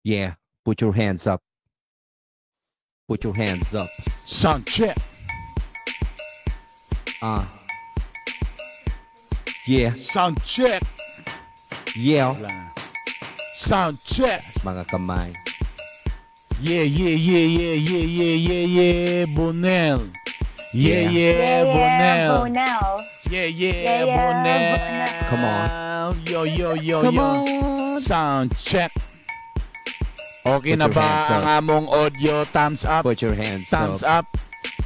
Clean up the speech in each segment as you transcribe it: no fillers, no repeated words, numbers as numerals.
Yeah, put your hands up. Put your hands up. Sound check. Yeah. Sound check. Yeah. Sound check. Taas mga kamay. Yeah, Bonel. Yeah, yeah, Bonel. Bonel. Yeah, Yeah, yeah, Bonel. Bonel. Come on. Yo, yo, yo, Come yo. on. Sound check. Okay Put na your ba hands ang up. among audio? Thumbs up. Put your hands Thumbs up. up.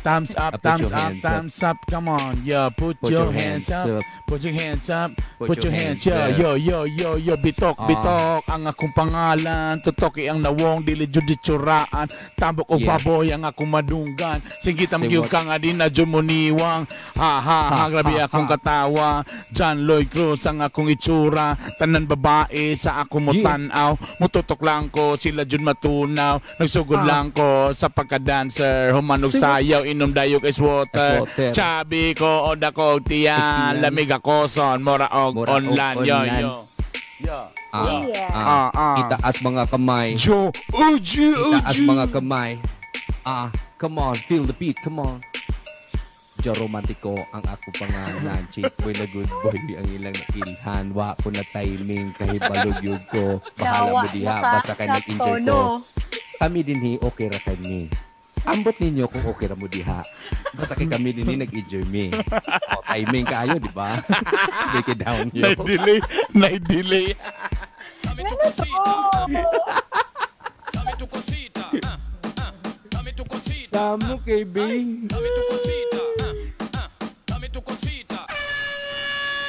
Thumbs up, Put thumbs your up, hands up. thumbs up. Come on, yeah. Put your hands up. Put your hands up. Put your hands up. up. Yo, yo, yo, yo. Bitok, Ah. bitok. Ang akong pangalan. Totoki ang nawong. Dili jud ditsuraan. Tambok og baboy ang akong madunggan. Sige Say tam gyud what? ka nga di na jud mo niwang. Ha, ha, ha. Grabe Ha, akong ha. katawa. John Lloyd Cruz ang akong itsura. Tanan babae sa ako mo tanaw. Mututok lang ko. Sila jud matunaw. Nagsugod lang ko sa pagka-dancer. Humanog Say what? sayaw. Inom dayok is water. Ice water. Chabi ko o dako tiyan. Tiyan. Lamig ako son. Mora og Mura og online. Yo, online. yo. Yo. Ah, Yeah. ah. Ah, ah. Itaas mga kamay. Jo, uju, Itaas uju. mga kamay. Ah, come on, feel the beat, come on. Jo Romantiko ang ako pangalan. Chick boy na good boy ang ilang ilhan. Wa ko na timing kahibalog yun ko. Bahala mo Nawa, diha naka- basta kay nag-enjoy ko. sakto, no? Kami dinhi okay ra kami. Ambot ninyo kung okay ra mo diha. Basta kay kami dinhi nag-enjoy mi. O, timing kayo, di ba? Break it down yo. Nay-delay. Nay-delay. Ano to? Samo kay B.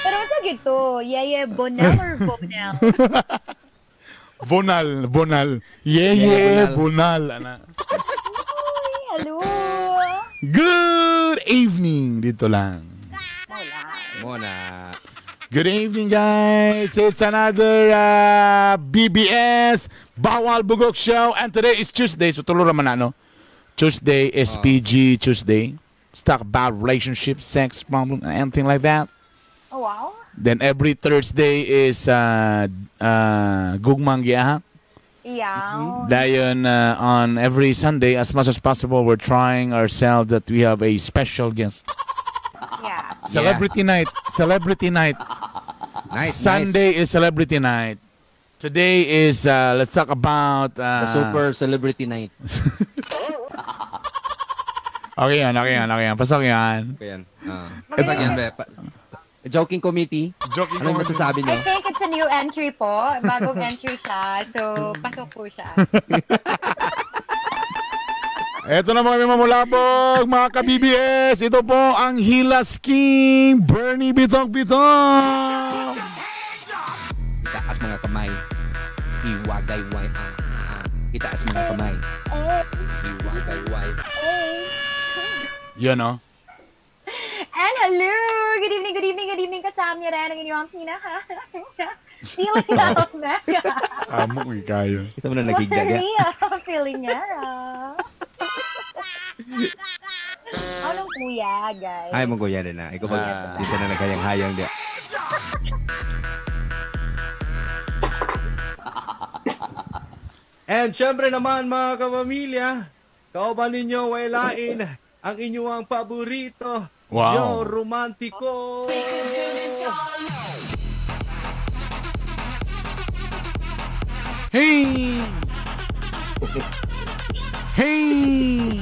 Pero unsa gito? Yeah, Bonel or Bonel? Vonal, Vonal. Yeah, Yeah, yeah, Vonal. Ana. Ay, hello. Good evening dito lang. Wala. Mo na. Good evening, guys. It's another BBS Bawal Bugok Show, and today is Tuesday. So tulo raman na, no? Tuesday is PG Tuesday. Let's talk about relationships, sex problem, and anything like that. Oh, wow. Then every Thursday is Gugmang Giyaha. Yeah. Dayon, on every Sunday, as much as possible, we're trying ourselves that we have a special guest. Yeah. Celebrity night. Celebrity night. Nice, Sunday nice. is celebrity night. Today is let's talk about The super celebrity night. Okay yan, okay yan, okay yan. Pasok yan. Ayan. Ah. Pasok yan, be. Joking committee. Joking Anong committee. masasabi I nyo? think it's a new entry po. Bagong entry siya. So, pasok po siya. Ito na mga mamulabog, mga ka-BBS. Ito po ang Hilas King, Bernie Bitok Bitok. Itaas mga kamay. Iwagayway. Ah, ah. Itaas mga kamay. Iwagayway. Yan oh. And hello! Good evening, good evening, good evening. Kasama niyo rin ang inyong pinaka feeling na Omega. Amo ko kayo. Isa mo na nagigdag. Maria Filingera. Anong kuya, guys? Ay, mong kuya na. Ikaw ba? Ah. Isa na nagkayang-hayang diya. And syempre naman mga kapamilya, kauban ninyo wailain ang inyong paborito, Wow. Joe Romantico. Hey! Hey!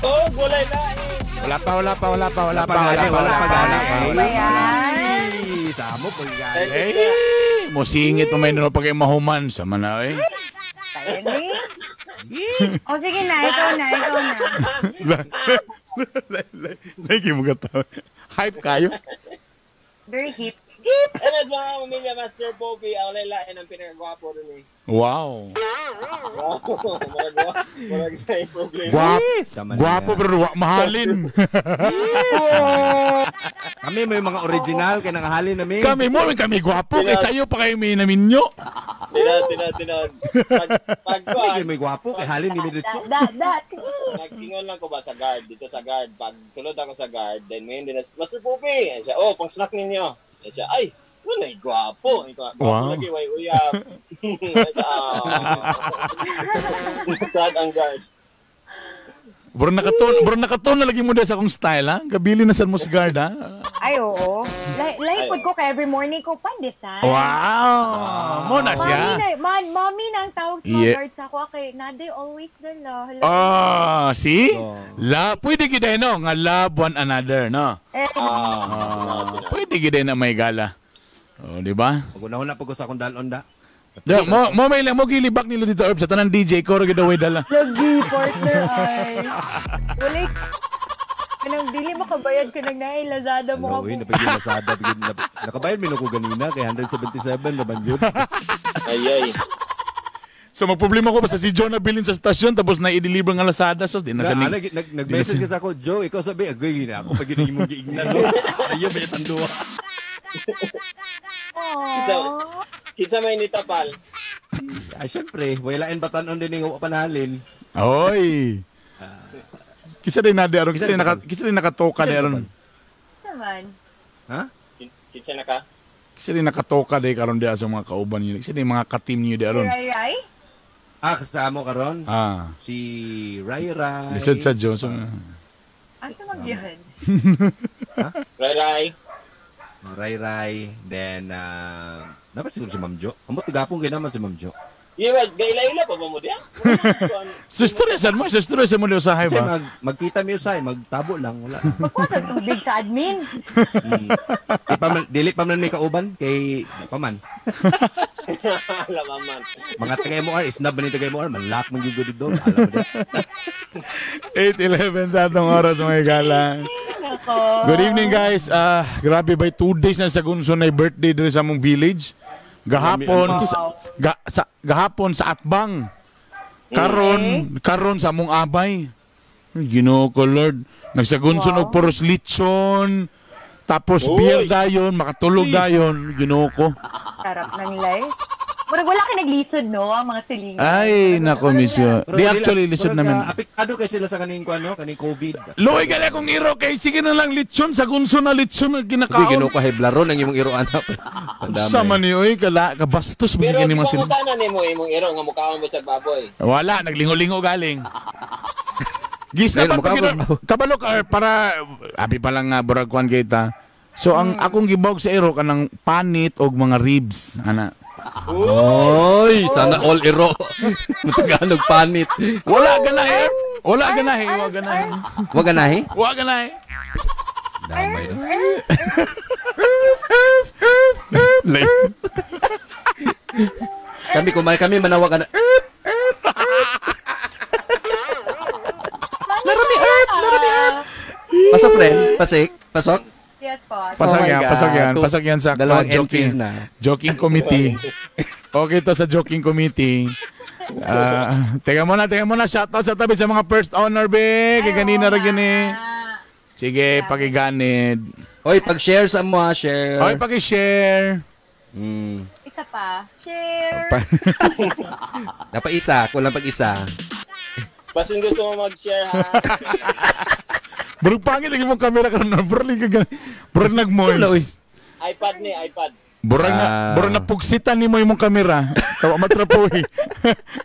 Oh, gulay lain. Wala pa, wala pa, wala pa, wala pa, Wala pa, wala pa gani. Wala yan. Ay, Samo pag gani. Hey! Musingit pa may nuno pa kayo mahuman sa mana eh. Tayo ni. O sige na, ikaw na, ikaw na. Lagi mo katawa. Hype kayo? Very hip. Hip! Hello mga pamilya, Master Bobby. Ang walay lain ang pinakagwapo rin eh. Wow. Wow, marag sa problema. Guwapo, Sama na guwapo yan. pero mahalin. Kami may mga original kay nangahalin nami. Kami mo, kami guwapo. Kay sayo pa kayo may naminyo. Tinod, tinod, tinod. Pag, Kami may gwapo kay halin ni Midutsu. That, that, that. nagtingon lang ko ba sa guard, dito sa guard, pag sulod ako sa guard, then may din na, Master Bobby! And siya, oh, pang snack ninyo. And siya, ay, Wala, gwapo. Gwapo Wow. lagi, way uyab. Sad ang guard. Bro nakaton na lagi mo sa akong style ha. Gabili na sa mo sa guard ha. Ay, oo. Lahi pod ko kay every morning ko pandesal. Wow. Mo na siya. Mami na, man, mami na ang tawag sa mga Yeah. guards ako. Okay, na they always dala. Hala. Oh, see? Oh. La, pwede gid no nga love one another no. Eh, Pwede gid na may gala. Oh, di ba? Pag-unahon na pag sa akong dalon da. Da, mo may lang mo gilibak nilo dito Herb sa tanan DJ ko ra gid away dala. lagi, partner, ay. Walay, kanang dili makabayad ka nang naay Lazada mo Ano, ka uy, po. napigil Lazada, pigil, nakabayad minok ko ganina kay 177 naman yun. Ay, ay. So magproblema ko basta si John nabilin sa stasyon tapos na i-deliver nga Lazada so di na sa Na, nag-message ka sa ako, Joe, ikaw sabi, agoy, na ako pag yun imong giignan. No? Ayaw, may tanduwa. Aww. Kinsa may nitapal. Ah, syempre, wala batanon din yung panahalin. Oy. Kisa din na di aron, kisa din naka kisa din nakatoka di aron. Naman. Ha? Kinsa na ka? Kisa din nakatoka di karon di sa mga kauban niyo. Kisa din mga ka-team niyo di aron. Ay, ay. Ah, kasama mo karon? Ah, Si Rai Rai. lisod sa Joe. So, Ang sumag yun. Rai Rai. Rai Rai. Then, dapat siguro si Ma'am Jo. Amot, gapong kayo naman si Ma'am Jo. Yes, gaila-ila pa ba mo diya? Sister mo di usahay Kasi ba? magkita mi usay, magtabo lang, wala. Magkuha sa tubig sa admin. Di pa man, dili pa man may kauban kay di pa man. Alam man. Mga taga MOR, isnab man ni taga MOR, manlak man gyud dito. Alam mo di. 8:11 sa atong oras mga gala. Nako. Good evening guys. Ah, grabe by 2 days na sa Gunson na birthday diri sa among village. Gahapon sa, gahapon sa Atbang. Karon sa among abay. Ginoo ko Lord. Nagsagunson og puros litson. Tapos Uy! beer dayon, makatulog dayon, Ginoo ko. Sarap ng life. Murag wala ka naglisod, no? Ang mga silingan. Ay, nako misyo. Pero Di actually lisod pero naman. Apektado kay sila sa kaning kuano, kaning COVID. Luoy gali akong iro kay sige na lang litson sa gunso na litson ang Uy, ginakaon. Ginoo ko heblaro nang imong iro anak. Sa man ni oy kala kabastos Pero mo ni mga sila. pangutana nimo imong iro nga mukaon mo sa baboy. Wala, naglingo-lingo galing. Gis na Ayun, pa mukha ko. kabalo ka or para abi pa lang nga burag kuan kita. So ang akong gibawg sa iro kanang panit og mga ribs ana. Oy, sana all iro. Mutagalog panit. Wala ganahi. Wala ganahi, wala ganahi. Wa ganahi? Wala ganahi. Damay no. Like, Kami kumain kami manawag ana. Larami earth! Larami earth! Pasok rin, pasik, pasok. Yes po. pasok Oh my yan, God. pasok yan, pasok yan sa Dalawang kuan, joking, entries na. joking committee. Okay to sa joking committee. Ah, teka muna, shoutout sa tabi sa mga first honor be. Kay ganina ra gini. Sige, pakiganid. Oy, pag-share sa mo, ha, share. Oy, paki-share. Isa pa. Share. Napaisa, kulang pag-isa. Basin gusto mo mag-share ha. Bro, pangit lagi mong camera karon na bro, lagi ka bro Saan na, uy? nagmoist. iPad ni, iPad. Bro na, bro na pugsitan nimo imong kamera. Tawa matrapoy.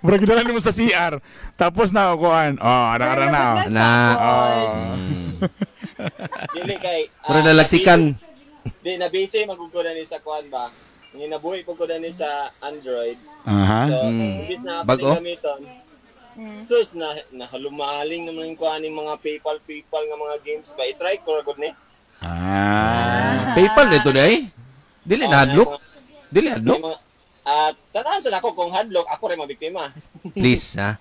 Bro gidala nimo sa CR. Tapos na kuan. Oh, ara-ara na. oh. Na. Oh. Dili kay Puro nalagsikan. Di na busy magugudan ni sa kuan ba. Ni nabuhi ko ko ni sa Android. Aha. So, imbis na ako Bago? ni gamiton. Sus na nahalumaling naman yung kuan yung mga PayPal PayPal nga mga games ba i-try ko ra gud ni. Ah. PayPal na ito na eh. Dili na hadlok. Dili hadlok. Yung mga at tanaw sa ako kung hadlok ako rin mabiktima. Please, ha.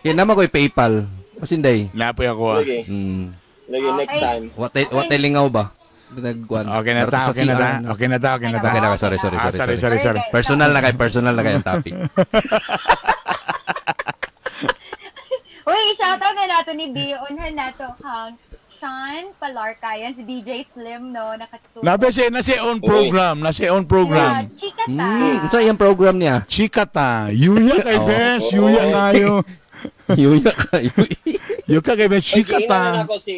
Kaya naman ko'y PayPal. Pasinday. Napoy ako. ah. Lagi. Mm. Lagi next time. What lingaw ba? Nagkuan. Okay na ta, okay na ta. Okay na ta, okay na ta. Okay na, sorry, sorry, Ah, sorry, sorry, sorry, sorry. Personal na kay ang topic. Uy, shoutout na nato ni Bio. Unhan nato kang Sean Palarca. Yan si DJ Slim, no? Nakatutok. Nabe siya, nasa own program, nasa own program. Yeah, chika ta. Unsa iyang program niya? Chika ta. Yuya kay Oh. Bes, yuya kayo. Yuya kayo. Yuya kay Bes, Oy, chika giingnan ta. na ako si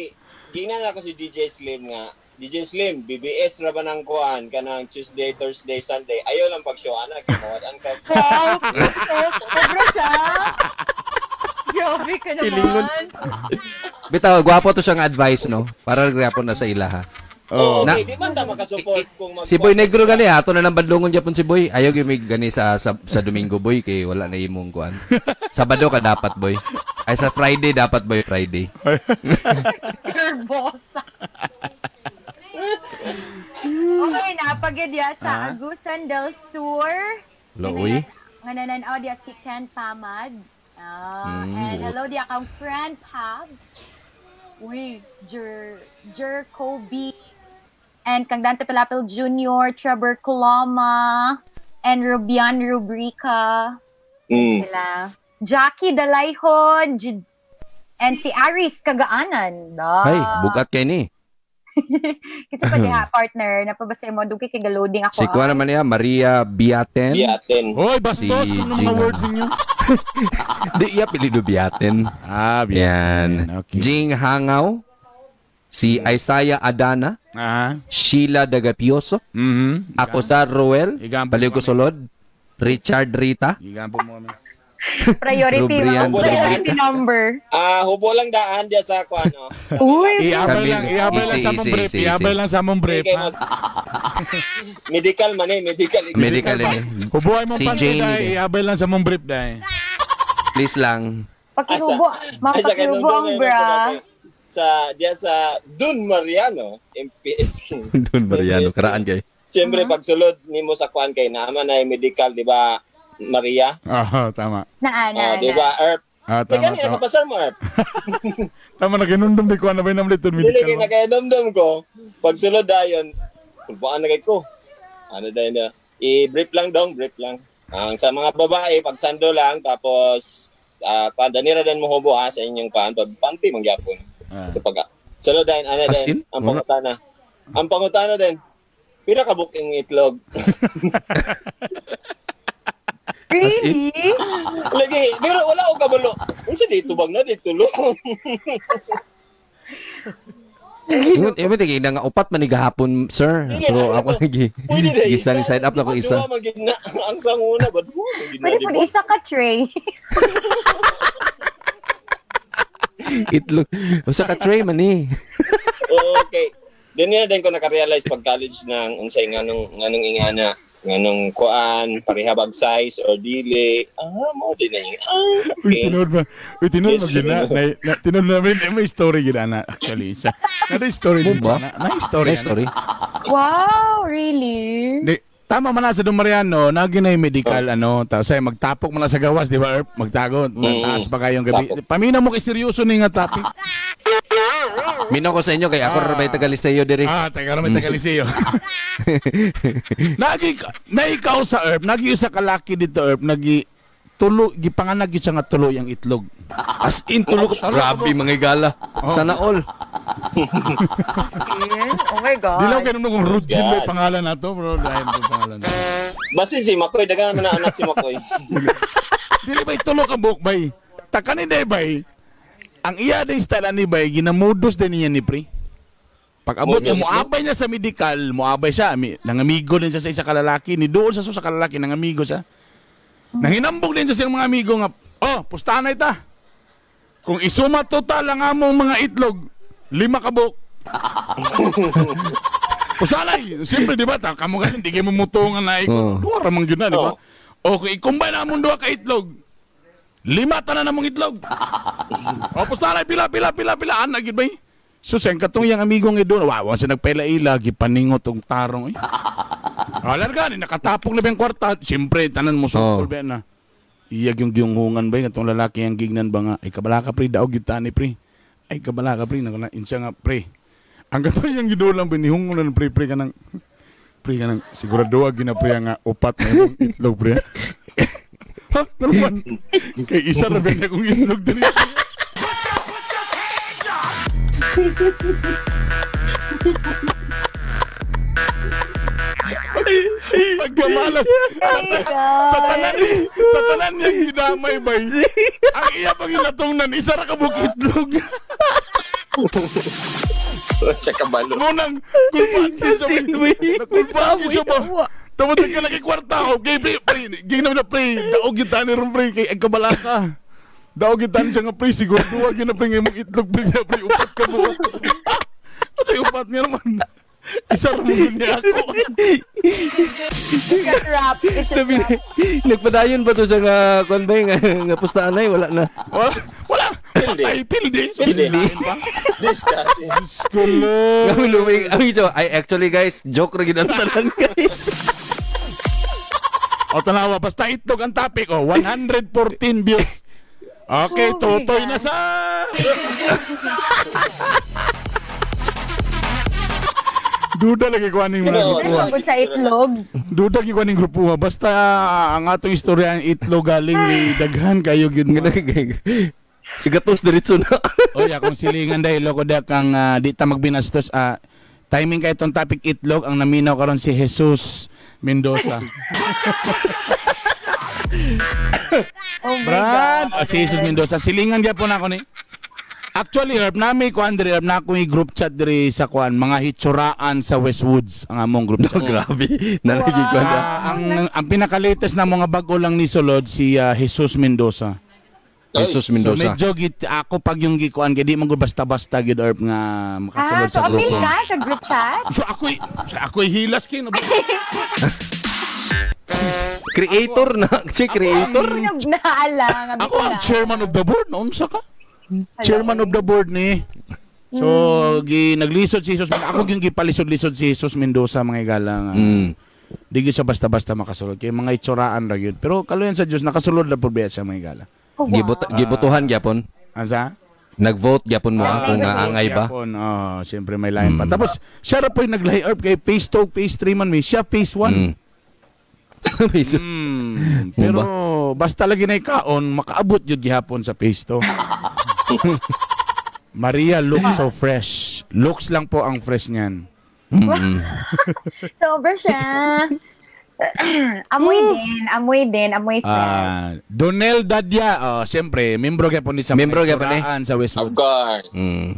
giingnan na ako si DJ Slim nga DJ Slim, BBS ra ba ng kuan kanang Tuesday, Thursday, Sunday. Ayaw lang pag-show ana kay mawad-an ka. Wow! Sobra siya! Grabe ka naman. Bitaw, gwapo to siyang advice, no? Para gwapo na sa ila, ha? Oh, okay, di man ta makasupport kung mag Si Boy Negro gani, ato na ng badlongon gyapon si Boy. Ayaw gyud mig gani sa Domingo, Boy, kay wala na imong kuan. Sabado ka dapat, Boy. Ay, sa Friday dapat, Boy, Friday. Nervosa. Okay, napagid ya sa Agusan del Sur. Looy. Nga nananaw diya si Ken Pamad. And hello diya kang friend Pabs. Uy, Jer Kobe. And kang Dante Pilapil Jr., Trevor Coloma, and Rubian Rubrica. Sila. Jackie Dalayhon, and si Aris Kagaanan. Da. Ay, bugat kay ni. Kita pa diha, partner. Napabasa mo, dugay kay galoading ako. Si kuha naman niya, Maria Biaten. Biaten. Hoy, bastos! Si Ano mga Gina. words ninyo? Di iya, pilido Biaten. Ah, Yan. Okay. Jing Hangaw. Si Isaiah Adana. Ah. Sheila Dagapioso. Mhm. Akosar Roel. Igampo Baliw kami. Solod. Richard Rita. Gigampo mo kami. Priority, Rubrian, priority number. Ah, hubo lang daan diya sa kuan, no. Uy, Iabay lang, iabay lang Easy, sa mong easy, brief. easy, Iabay easy. lang sa mong brief. Kay ha? medical man eh, medical. Medical ini. Hubuhay mo Si panty Jamie dahil. din. Iabay lang sa mong brief dahil. Please lang. pakihubo, ma'am, Ay, sa pakihubo ang ganun, bra. Sa diya sa Dun Mariano, MPS. Doon Mariano, karaan kay. Siyempre pagsulod nimo sa kuan kay naaman ay medical, di ba? Maria? Oo, tama. Na, na, Oh, di ba? Erp. Ah, May tama, gani tama. nakapasar mo, Erp. Tama na kinundom di ko ano ba yung dito Dili kay medical. nakainomdom ko. Pagsulod dayon, pulbaan na kay ko. Ano dayon na? I-brief lang dong, brief lang. Ang sa mga babae, pagsando lang, tapos pandanira din mo hubo ha, sa inyong paan, pag panty mangyapon. Ah. Sa pag sulod dayon, ano As din, in? ang Wala. pangutana. Ang pangutana din, pila ka booking itlog. Really? Lagi, pero wala ko kabalo. Unsa dito bang na dito lo? Ingon, eh, tigay na nga upat man ni gahapon, sir. Dili, Pero ano ako to? lagi. Pwede na Gisa ni side up na ko isa. Duha man gid na. Ang sanguna ba duha man gid na, Pwede di po ba? isa ka tray. Itlog. Usa ka tray man ni. Oo, okay. Din na din ko naka-realize pag college nang unsay nganong nganong ingana nganong kuan pareha bag size or dili. Ah, mo din na yung. Ah, Uy, okay. tinuod ba? Uy, tinuod Yes. ba gina? Na, tinuod namin, eh, may story gina na actually. Sa, na story din Ba? na. Na story. May story. Wow, really? Di, tama man na sa Don Mariano, nagi na yung medical, ano, tapos ay magtapok man na sa gawas, di ba, Erp? Magtago, taas pa kayong gabi. Tapok. Pamina mo kay seryoso ni nga topic. Mino ko sa inyo kay ako ra may taga-Liceo diri. Ah, teka may tagaliseo. Nagi na ikaw sa Erp, nagi usa ka laki dito Erp, nagi tulo gipanganag gyud siya nga tulo yang itlog. As in tulo ko. Grabe mga igala. Sana all. Oh my God. Dilaw kay nung kung Rudjin God. may pangalan na to, bro. Dahil yung pangalan. Basin si Makoy, dagan naman na anak si Makoy. Dili bay tulo ka buhok bay. Takani day bay. Ang iya ding style ani bay ginamudos din niya ni pre. Pag abot niya, Modus, no? muabay niya sa medical, muabay siya, nangamigo din siya sa isa kalalaki, ni doon sa sa kalalaki, nangamigo siya. Nanghinambog din siya sa iyang mga amigo nga, oh, pustahan na ita. Kung isuma total ang among mga itlog, 5 ka buhok. Pustahan. Siyempre, di ba? Kamo ganin, di kayo mumutungan na Oo. ikot. Duha ramang yun na, di ba? Oo. O kung i-combine among duha ka itlog, 5 tanan namong itlog. O pustahan pila, pila, pila, pila. Ana, gyud ba eh? Sus, ang katong yang amigo nga doon, wow, siya nagpaila-ila, gipaningot tong tarong. Eh. Alar gani, nakatapok na ba yung kwarta? Siyempre, tanan mo sukol Oo. ba na. Iyag yung giyunghungan ba, yung katong lalaki ang gignan ba nga, ay kabala ka pre, daog gitani pre. Ay kabala ka pre, nakala, insiya nga pre. Ang katong yung gidulang binihungon na pre pre kanang pre kanang sigurado ag gina pre nga upat na imong itlog pre. Ha? Ano man? Kay isa ra ba niya kung itlog diri. Pagkamalas sa tanan sa tanan niyang gidamay bay. Ang iya pang hinatungnan isa ra ka bukitlog. Siya kabalo. Munang kulpaan siya. Nakulpaan siya ba? Tawad ka lagi kwarta. Okay, pre, pre. Ging naman na, pre. Daog kita ni ron, pre. Kay ang kabalaka. Daog kita ni siya nga, pre. Siguro duwag yun na, pre. Ngayon mong itlog, pre. Pre, upat ka mo. Kasi upat niya naman. Isa rin mo niya ako. It's a trap. It's a trap. Nagpadayon ba to sa nga kuan ba nga pustaan ay wala na. Wala. Wala. Pildi. Ay, pildi. Pildi. Disgusting. Diyos ko, Lord. Kami lumig ang ito. Ay, actually guys, joke ra gid ang tanan guys. O tanawa, basta itlog ang topic. O, 114 views. Okay, Oh my tutoy na God. sa... Duda lagi ko aning mga Pero- grupo. Ano ba sa itlog? Duda lagi ko aning grupo. Ha. Basta ang atong istorya ang itlog galing ni daghan kayo gyud mo. Si gatos diretso na. Oy, akong silingan dahil loko da kang di ta magbinastos timing kay itong topic itlog ang naminaw karon si Jesus Mendoza. Oh my Brad, God. si Jesus Mendoza. Silingan gyapon ako ni. Actually, Herb, nami ko Andre, Herb, na ako yung group chat diri sa kuan, mga hitsuraan sa Westwoods ang among group chat. Grabe. Nalagi ko na. Ang pinaka-latest na mga bago lang ni Solod si Jesus Mendoza. Jesus So Mendoza. medyo git ako pag yung gikuan kay di man gud basta-basta gid Herb nga makasulod So sa appeal grupo. ka sa group chat? So ako'y hilas kay no. Creator na. Si creator. Ako ang naalang. Ako ang chairman of the board noon sa ka. Chairman of the board ni. So gi naglisod si Jesus. Ako gyud gipalisod-lisod si Jesus Mendoza mga igalang. Di gyud siya basta-basta makasulod kay mga itsuraan ra gyud. Pero kaluyan sa Dios nakasulod na pud siya mga igala. Oh, wow. Gibotohan gyapon. Asa? Nag-vote gyapon mo kung nga angay ba. Gyapon, oh, siyempre may lain pa. Tapos siya ra po'y naglahi Herb kay phase 2, phase 3 man may siya phase 1. Pero basta lagi na ikaon, makaabot yun gihapon sa phase 2. Maria looks so fresh. Looks lang po ang fresh niyan. Sober siya. Amoy din. Amoy din. Amoy fresh. Donel Dadia, oh, siyempre, membro gyapon ni sa Membro gyapon ni. Itsuraan sa Of Westwood. course. Okay.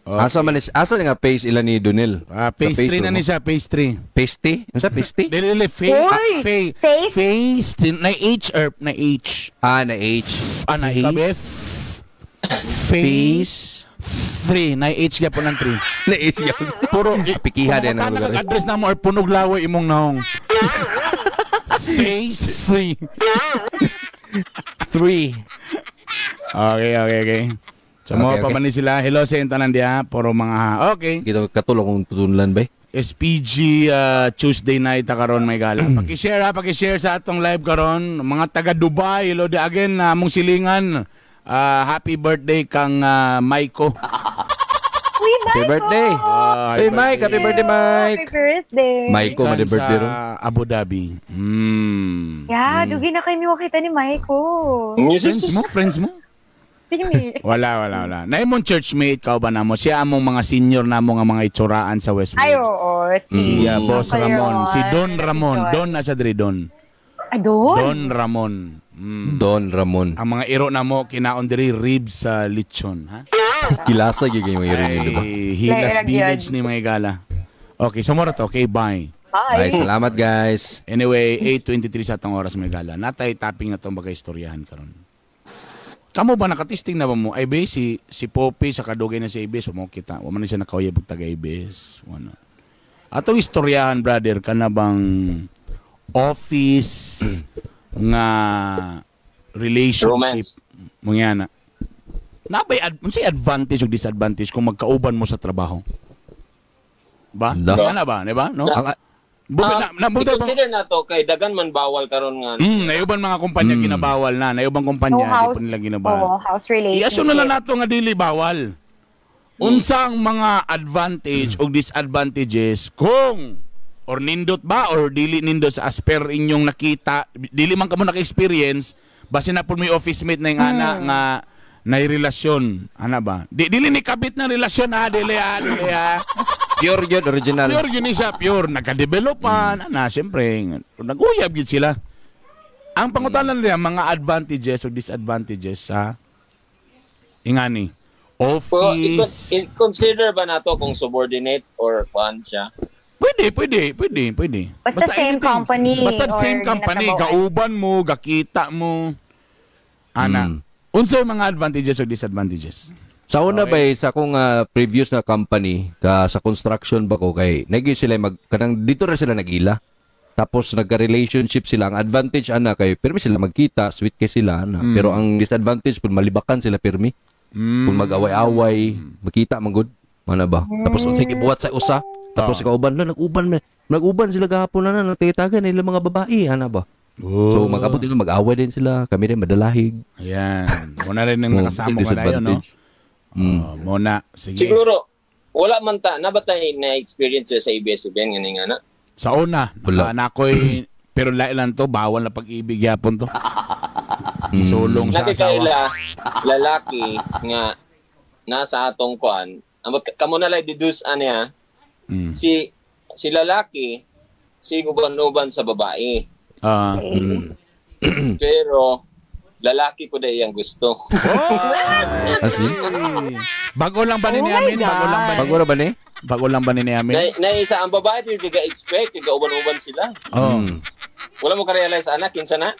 Asa man nga phase ila ni Donel? Phase Sa 3 na ni siya, phase 3. Phase T? Unsa phase T? Dili dili phase Uy! phase Face? phase na H or na H. Ah, na H. Ah, na H. Phase Phase 3 na H gyapon ng 3. na H gyapon. Puro Pikiha din ang ang lugar. address na mo or punog laway imong naong. Phase 3. 3. Okay. So mo Okay, pa okay. man ni sila. Hello sa inyo tanan diha. Puro mga okay. Kita katulong kung tutunlan ba? SPG Tuesday night ta karon may gala. Paki-share ha, paki-share sa atong live karon. Mga taga Dubai, hello di again na among silingan. Happy birthday kang Maiko. Uy, Happy Michael! birthday. Hey Mike, happy birthday Mike. Happy birthday. Maiko man Gikan birthday sa ron. Abu Dhabi. Yeah, dugi na kayo kita ni Michael. Friends mo? Friends mo? Pini. Wala. Naimong churchmate ka ba namo? Siya among mga senior namo nga mga itsuraan sa Westwood. Ay, oo. Si Boss Uncle Ramon, Ron. si Don Ramon, Don na siya diri Don. Ay, Don? Don Ramon. Don Ramon. Ang mga iro namo kinaon diri ribs sa lechon, ha? Kilasa gyud kay mga iro ni diba? Ay, Hilas Lairag Village yun. ni mga igala. Okay, so mura to. Okay, bye. Bye. Ay, salamat guys. Anyway, 8:23 sa atong oras mga igala. Natay topping na tong bagay istoryahan karon. Kamo ba nakatisting na ba mo? Ay be, si Poppy sa kadugay na si ABS, mo kita. Wa man ni siya nakauyab og taga ABS. Wala. Atong istoryahan brother kana bang office nga relationship Romance. Mangyana. Nabay unsay advantage ug disadvantage kung magkauban mo sa trabaho? Ba? Da. Ana ba, di ba? No? Ang I-consider na to kay dagan man bawal karon nga. Naiuban mga kumpanya ginabawal na, naiubang kumpanya No di house. pa nila ginabawal. Oo, house relationship. I-assume na lang nato nga dili bawal. Unsa ang mga advantage o disadvantages kung or nindot ba or dili nindot sa as per inyong nakita, dili man kamo naka-experience, basin na po may office mate na yung ana nga nay relasyon, ana ba? Dili ni kabit na relasyon ha, dili ha, dili ha. Pure yun, original. Pure yun siya, pure. Nagka-developan, ana, siyempre, nag-uyab yun sila. Ang pangutanan nila, mga advantages o disadvantages sa ingani, Office. I-consider ba nato kung subordinate or kwan siya? Pwede, pwede, pwede, pwede. Basta same anything. company Basta or same company, ginatrabahoan. gauban mo, gakita mo. Ana. Unsay mga advantages o disadvantages? Sa una ba sa akong previous na company ka sa construction ba ko kay nagyo sila mag kanang dito ra sila nagila. Tapos nagka-relationship sila. Ang advantage ana kay pirmi sila magkita, sweet kay sila ana. Pero ang disadvantage pud malibakan sila pirmi. Kung mag-away-away, makita man gud. Mana ba? Tapos unsay gibuhat sa usa, tapos kauban la nag-uban man. Nag-uban sila gahapon na nagtitagan nila mga babae ana ba. Oh. So mag-abot nila mag-away din sila, kami rin madalahig. Ayan. Muna rin ang nakasama ko na yun, no? Disadvantage. Oh, muna. Sige. Siguro wala man ta na ba tayo na-experience sa ABS-CBN nga nga na? Sa una, Wala. naka, nakoy, pero lain lang to, bawal na pag-ibig yapon to. Isulong sa asawa. Nakikaila lalaki nga nasa atong kwan. Ang kamo na lang deduce ani ha. Si si lalaki si guban-uban sa babae. Pero lalaki ko dahil ang gusto. As in? Bago lang ba ni Oh my Amin? Bago lang ba ni? Bago ra ba ni? Bago lang ba ni Amin? Na isa ang babae yung giga-expect, giga-uban-uban sila. Oh. Wala mo ka-realize anak kinsa na?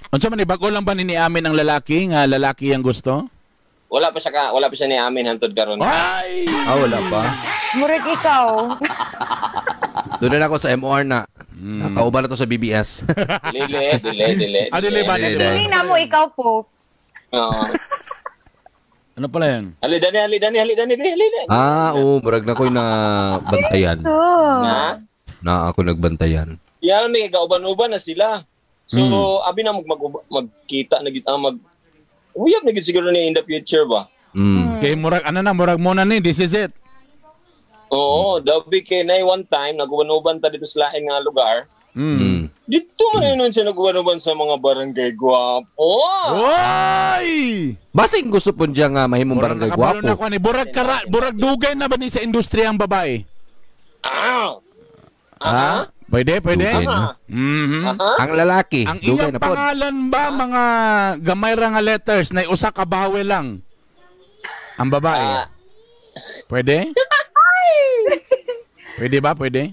Unsa man ni bago lang ba ni Amin ang lalaki nga lalaki ang gusto? Wala pa siya ni Amin hantod karon. Ay! Ah, wala pa. Murag ikaw. Doon na ako sa MOR na. Nakauban na to sa BBS. Dili, dili, dili. Ah, dili ba? Dili, Dili ba? Feeling na mo ikaw, Popes. Oo. Ano pala yun? Hali dani, hali dani, hali dani, hali dani. Ah, oo, murag na ko'y na bantayan. So, Na? Na ako nagbantayan. Yan may gauban-uban na sila. So, abi na magkita na gid mag uyab na gid siguro ni in the future ba. Okay, murag ano na, murag muna ni, this is it. Oo, daw bi kay nay one time naguban-uban ta dito sa lain nga lugar. Dito man yun siya naguban-uban sa mga barangay gwapo. Oy! Basing gusto po niya nga mahimong Murag barangay nakabalo gwapo. na ko ni burag kara, burag dugay na ba ni sa industriya ang babae? Ah! Ha? Pwede, pwede. Dugay na. Mhm. Ang lalaki, Ang dugay iyang na po. pangalan ba mga gamay ra nga letters na usa ka bawe lang? Ang babae. Pwede? Pwede ba? Pwede?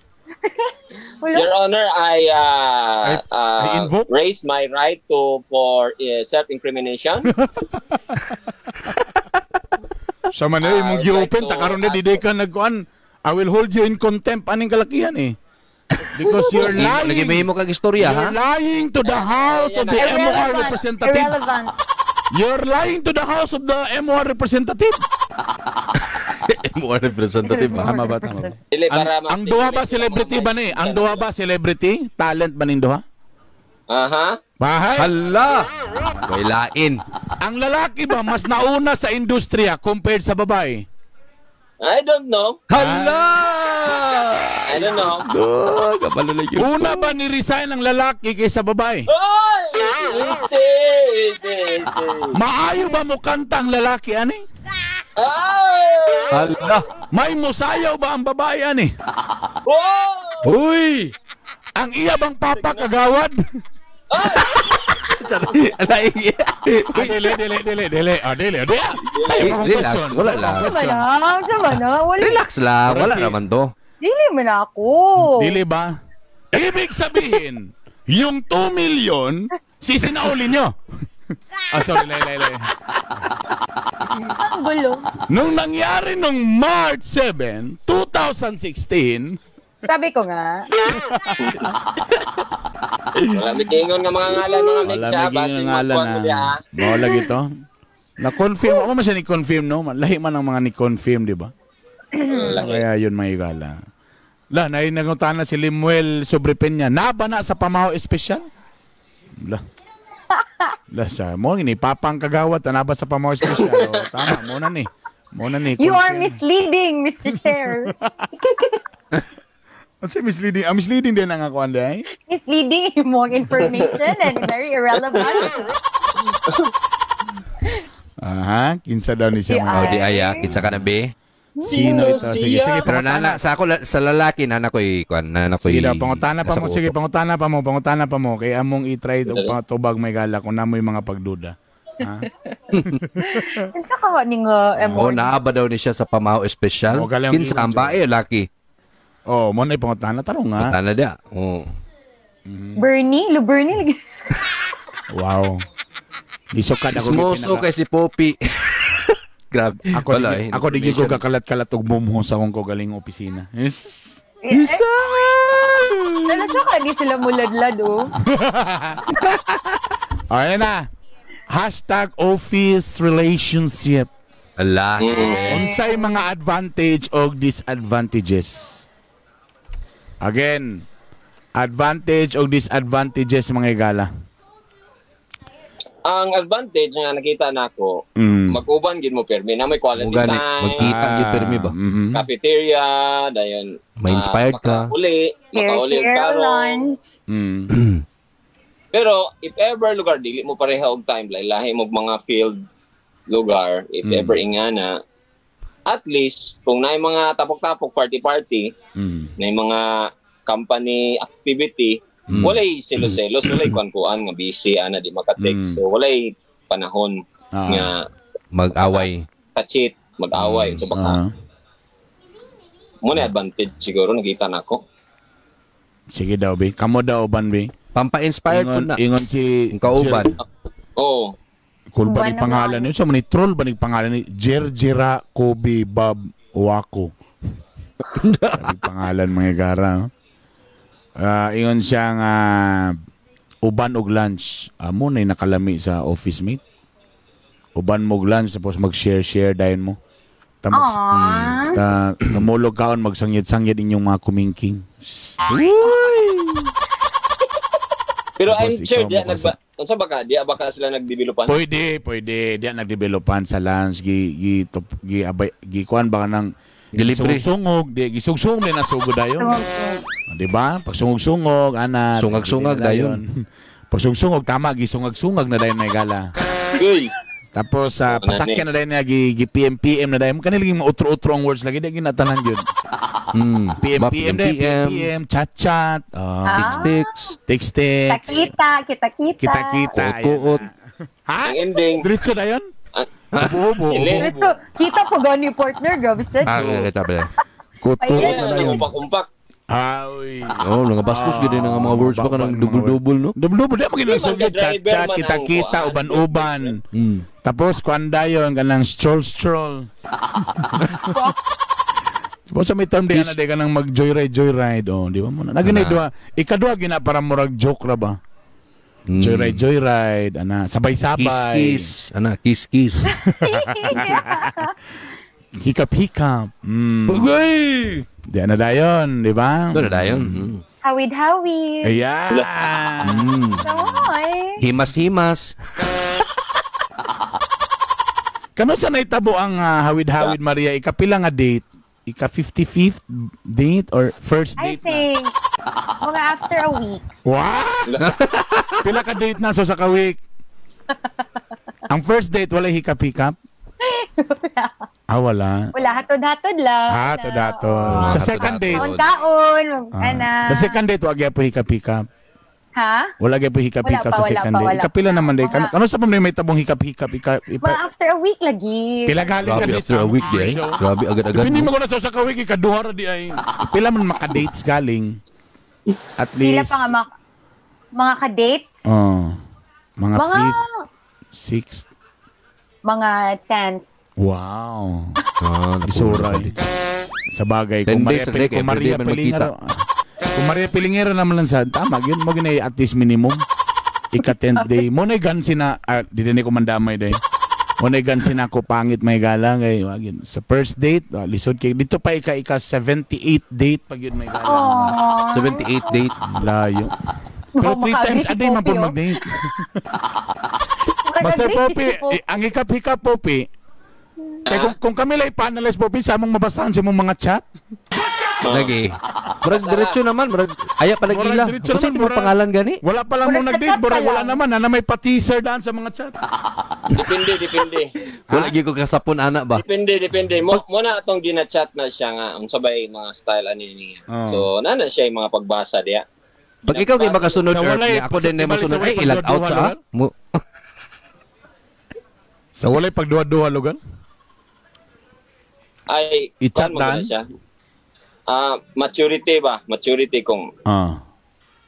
wala. Your Honor, I I invoke? raise my right to for self-incrimination. Sa man eh, imong I would gi-open like ta to karon na ask- di ka nagkuan. I will hold you in contempt aning kalakihan eh. Because you're lying. Lagi may mo kag istorya ha. You're lying to the house of the MOR Irrelevant. representative. Irrelevant. You're lying to the house of the MOR representative. MOR representative ha. Tama ba? Tama ba? Dili, Ang, para ang duha ba celebrity ba ni? Ang duha ba celebrity? Talent ba ning duha? Aha. Bahay? Hala! May lain. Ang lalaki ba mas nauna sa industriya compared sa babae? I don't know. Hala! I don't know. Oh, kabalo na yun. Una ba ni-resign ang lalaki kaysa babae? Oy! Easy! Easy! Easy! Maayo ba mo kanta ang lalaki ani? Ay! Hala! May musayaw ba ang babae ani? Oh! Uy! Ang iya bang papa kagawad? Lain. Ah, dili, dili, dili, dili. Ah, dili, dili. Sa'yo pa akong Relax, question. wala Sa'yo pa akong lang. question. Sama na, sama na. Wala. Relax lang, wala Kasi- naman to. Dili man ako. Dili ba? Ibig sabihin, yung 2 million, sisinauli nyo. Ah, sorry, lay, lay, lay. Ang gulo. Nung nangyari nung March 7, 2016, Sabi ko nga. Wala may kingon nga mga ngalan mga mix wala ha. may Basin gingangalan magkuhan mo na. diha. Mao lagi to. Na-confirm, ako man siya ni-confirm, no? Lahi man ang mga ni-confirm, di ba? Kaya yun mga igala. La, nainangutan na si Limuel Sobrepeña. Naba na sa Pamao Espesyal? La. La sa mo ni papang kagawat naba sa Pamao Espesyal. O, tama mo na ni. Mo na ni. You are confirm. misleading, Mr. Chair. Ano misleading? Ah, misleading din ang ako anday. Misleading yung mga information and very irrelevant. Aha, kinsa daw ni siya Si mga. Oh, di aya, kinsa ka na be? Sino ito? Sige, sige, Pero nana sa ako sa lalaki nana ko'y kuan, nana ko'y Sige daw, pangutana pa nasa mo. Sige, utok. pangutana pa mo, pangutana pa mo. Kay among i-try og patubag may gala kung namoy mga pagduda. Ha? Unsa ka ni nga Oh, naa ba daw ni siya sa pamaw espesyal? Oh, galing ang Kinsa ang ingon bae laki? Oh, mo na ipangutana tarong nga. Tana dia. Oh. Bernie, lo Bernie lagi. Wow. Lisok ka na ko Smoso kay si Poppy. Grabe. Ako Wala, di, eh, ako di ko information. kakalat-kalat og mumho sa akong kagaling opisina. Yes. Ano sa ka di sila muladlad oh. Ayan na. Hashtag office relationship. Ala. Unsay mga advantage o disadvantages? Again, advantage o disadvantages mga igala. Ang advantage nga nakita nako, mag-uban gid mo permi na may quality Mo gani, time. magkita gyud permi ba? Mhm. Cafeteria, dayon Ma-inspired ka. Makauli, makauli og Share, share tarong. lunch. Pero if ever lugar dili mo pareha og time, lahi mo mga field lugar, if ever ingana, at least kung naay mga tapok-tapok party-party, naay mga company activity, walay selos-selos, walay kuan-kuan nga busy ana di maka-text. So walay panahon nga Mag-away. ka-cheat, mag-away sa baka. Mo na advantage siguro nakita nako. Sige daw, be. Kamo daw, ban, be. Pampa-inspired po Ingon, na. ingon si... Ang kauban. Oo. Cool ba Uban ni na pangalan ba? niyo? Sa ni troll ba ni pangalan ni Jerjera Kobe Bob Wako. Sabi pangalan mga gara. No? Ingon siya nga uban og lunch. Amo na nakalami sa office mate. Uban mo og lunch tapos mag-share-share dayon mo. Ta mag, Aww. ta kamulog kaon magsangyad-sangyad inyong mga kumingking. Pero Tapos I'm sure ikaw diya mo nagba unsa ba ka diya ba ka sila nagdevelopan? Pwede, pwede. Diyan nagdevelopan sa lunch gi gi top, gi abay gi kuan ba ka ng Gilibre. Sungog, di gisungsung din na sugod dayon. Di ba? Pag sungog-sungog, ana. Sungag-sungag dayon. Pag sungog tama gisungag-sungag na dayon may gala. Uy. Tapos sa Ano pasakyan na dayon niya gi, gi PM PM na dayon. Kanila lagi mautro-utro ang words lagi di ginatanan yun. PM Ba, PM dayon, PM, PM PM chat chat, Text, text text, Kita, kita, kita. kita kita. Kuot-kuot. Ha? Ang ending, Diretso dayon? Ubo-ubo. Hindi. Diretso, kita po gani partner, grabe sa. Ah, kita ba? Kuot-kuot Hindi na na dayon. umpak-umpak. Ay. Oh, nga bastos gid nga mga words ba kanang double-double no? Double-double di maging Di man sugod ka chat driver chat man kita ang kita kuan. uban-uban. Tapos kuan dayon kanang stroll stroll. Tapos sa may term di na di kanang mag joyride joyride oh, di ba mo na. Naginay Ana. duha, ikaduha gina para murag joke ra ba. Joyride joyride ana sabay-sabay. Kiss kiss, ana kiss kiss. Hikap hikap. Uy! Di na dayon, di ba? Ito na dayon. Hawid-hawid. Ayan. Samoy. Himas himas. Kano sa naitabo ang hawid-hawid Maria? Ikapila nga date? Ika 55th date or first I date na? think, mga after a week. Wow! Pila ka date na so sa ka week? Ang first date wala hikap-hikap? Wala. Ah, wala. Wala, hatod-hatod lang. Hatod-hatod. Sa second date. Taon-taon. Ana. Sa second date wag gyapon hikap-hikap. Ha? Wala gyapon hikap-hikap Wala pa, sa wala second pa, date. wala Ikapila pa. naman date. Kano, Mga- kano sa pa may tabong hikap-hikap? Ika, Mga ipa, after a week lagi. pila galing ka Grabe date after a week di ay. Grabe agad-agad. Depende no? mo ko na sa ka week, ikaduha ra di ay. Pila man maka-dates galing. At Pila least. pa nga mga ka-dates? Oh. Mga, Mga, fifth, sixth. mga 10. Wow. Ah, naku, Isuray. Sa bagay, 10 kung Maria, days a day, kung every Maria day man Pilingero, kung Maria Pilingero naman lang sa, tama, yun mo ginay at least minimum. Ika 10th day. Mo na gansi na, di din ko mandamay day. Mo na gansi na ako pangit may gala kay wag yun. Sa first date, lisod kay dito pa ika ika 78 date pag yun may gala. Aww. 78 date. Layo. Pero Oh, three maka-agree times si a day man Poppy, po oh. mag-date. Master Poppy, eh, ang hikap-hikap Poppy. Kaya kung kami lang ipa-analyze Poppy, sa among mabasahan sa imong mga chat. Lagi. Murag diretso naman, murag aya pa Murag ila. diretso Unsa naman, di mo murag- pangalan gani? Wala pa lang Murag mong nag-date, chat pa murag wala lang. naman. Na may pa-teaser daan sa mga chat. Depende, depende. Wala gyud ko kasapon ana ba. Depende, depende. Mo na atong gina-chat na siya nga unsa ba yung mga style ani niya. Oh. So, na na siya yung mga pagbasa diya. Pag ikaw kay makasunod Sa Earth walay- niya, ako din sa- na masunod sa walay ay ilag out sa pagduha-duha, mo. Sa walay pagduha-duha lugar? Ay, I-chat kuan mo na dan? siya. Maturity ba? Maturity kung,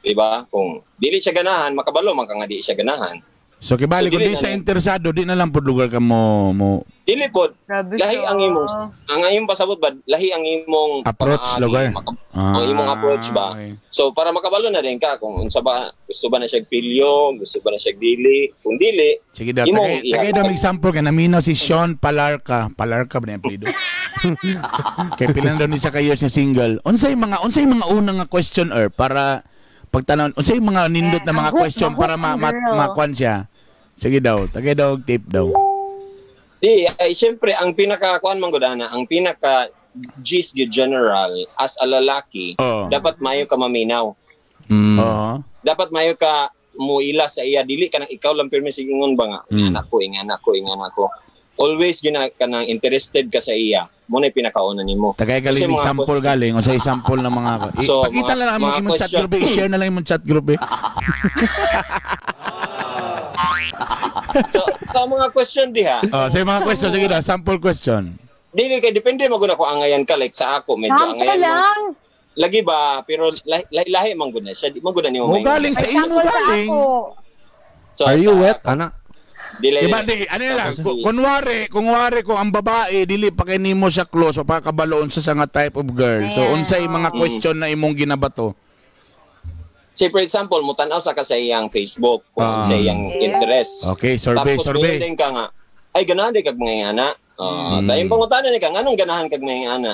di ba? Kung dili siya ganahan, makabalo man ka nga di siya ganahan. So kibali So, kung dili di na siya lang. interesado, di na lang pud lugar ka mo mo Dili po, Grabe lahi siya. ang imong ang imong pasabot ba, lahi ang imong approach pamaagi, lugar. ang imong approach ba? Okay. So para makabalo na din ka kung unsa ba gusto ba na siya pilyo, gusto ba na siya dili, kung dili, Sige daw, imong tagay daw may example kay naminaw si Sean Palarca. Palarca ba na yung apelyido? Kay pila na daw ni siya ka years na single. Unsay mga unang nga question or para pagtanaw, unsay mga nindot na Eh, mga ang hook, question para mahook ang girl. makuan siya. Sige daw, tagay daw og tip daw. Di, ay syempre ang pinaka kuan man gud ana, ang pinaka gist gyud general as a lalaki, Oo. dapat maayo ka maminaw. Oo. Dapat maayo ka muila sa iya dili ka nang ikaw lang pirmi sigingon ba nga anak ko, ingana ko, ingana ko. Always gina ka nang interested ka sa iya. Mo na pinakauna nimo. Tagay galing Kasi mga example question- galing unsay example ng mga So, pakita na lang ang mga imong chat question. group, eh. I-share na lang imong chat group eh. So, sa mga question diha, Oh, sa mga question sige daw, sample question. dili kay depende mo gud ako angayan ka like sa ako medyo Sample angayan mo. lang. Lagi ba pero lahi lahi, lahi man gud na siya, di man gud na nimo Mo maingon. galing sa Ay, imo sample sa galing. ako. So, Are you sa- wet, ana? Dili. Diba, di, ano na lang, Tapos si- kunwari, kung ang babae, dili pa kay nimo siya close, o pakabaloon sa nga type of girl. So, Ayan, unsay mga oo. question na imong ginabato? Say for example, mutan-aw sa ka sa iyang Facebook kung sa iyang interest. Okay, survey, Tapos survey. mayroon din ka nga, ay ganahan di kag mga ana. Dahil pangutana ni ka, nganong ganahan kag mga ana?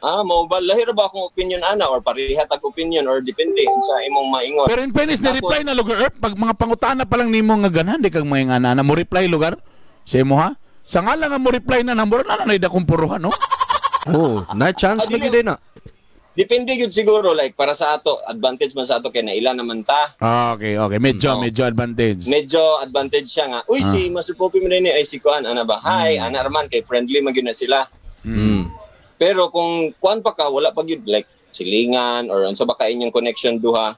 Mo ba lahi ra ba akong opinion ana or pareha tag opinion or depende sa imong maingon. Pero in fairness, ni-reply na lugar, Erp, pag mga pangutana pa lang nimo nga ganahan, di kag mga ana, na mo reply lugar, sa imo ha? Sa nga lang nga mo reply na, namura na na dakong puruhan, no? Oh, na chance Ah, na dili. gid na. Depende gyud siguro like para sa ato advantage man sa ato kay naila naman ta. Okay. Medyo, Oo. medyo advantage. Medyo advantage siya nga. Uy si Master Poppy man din ay si kuan ana ba? Hi, ana raman kay friendly man gyud na sila. Pero kung kuan pa ka wala pa gyud like silingan or unsa ba ka inyong connection duha.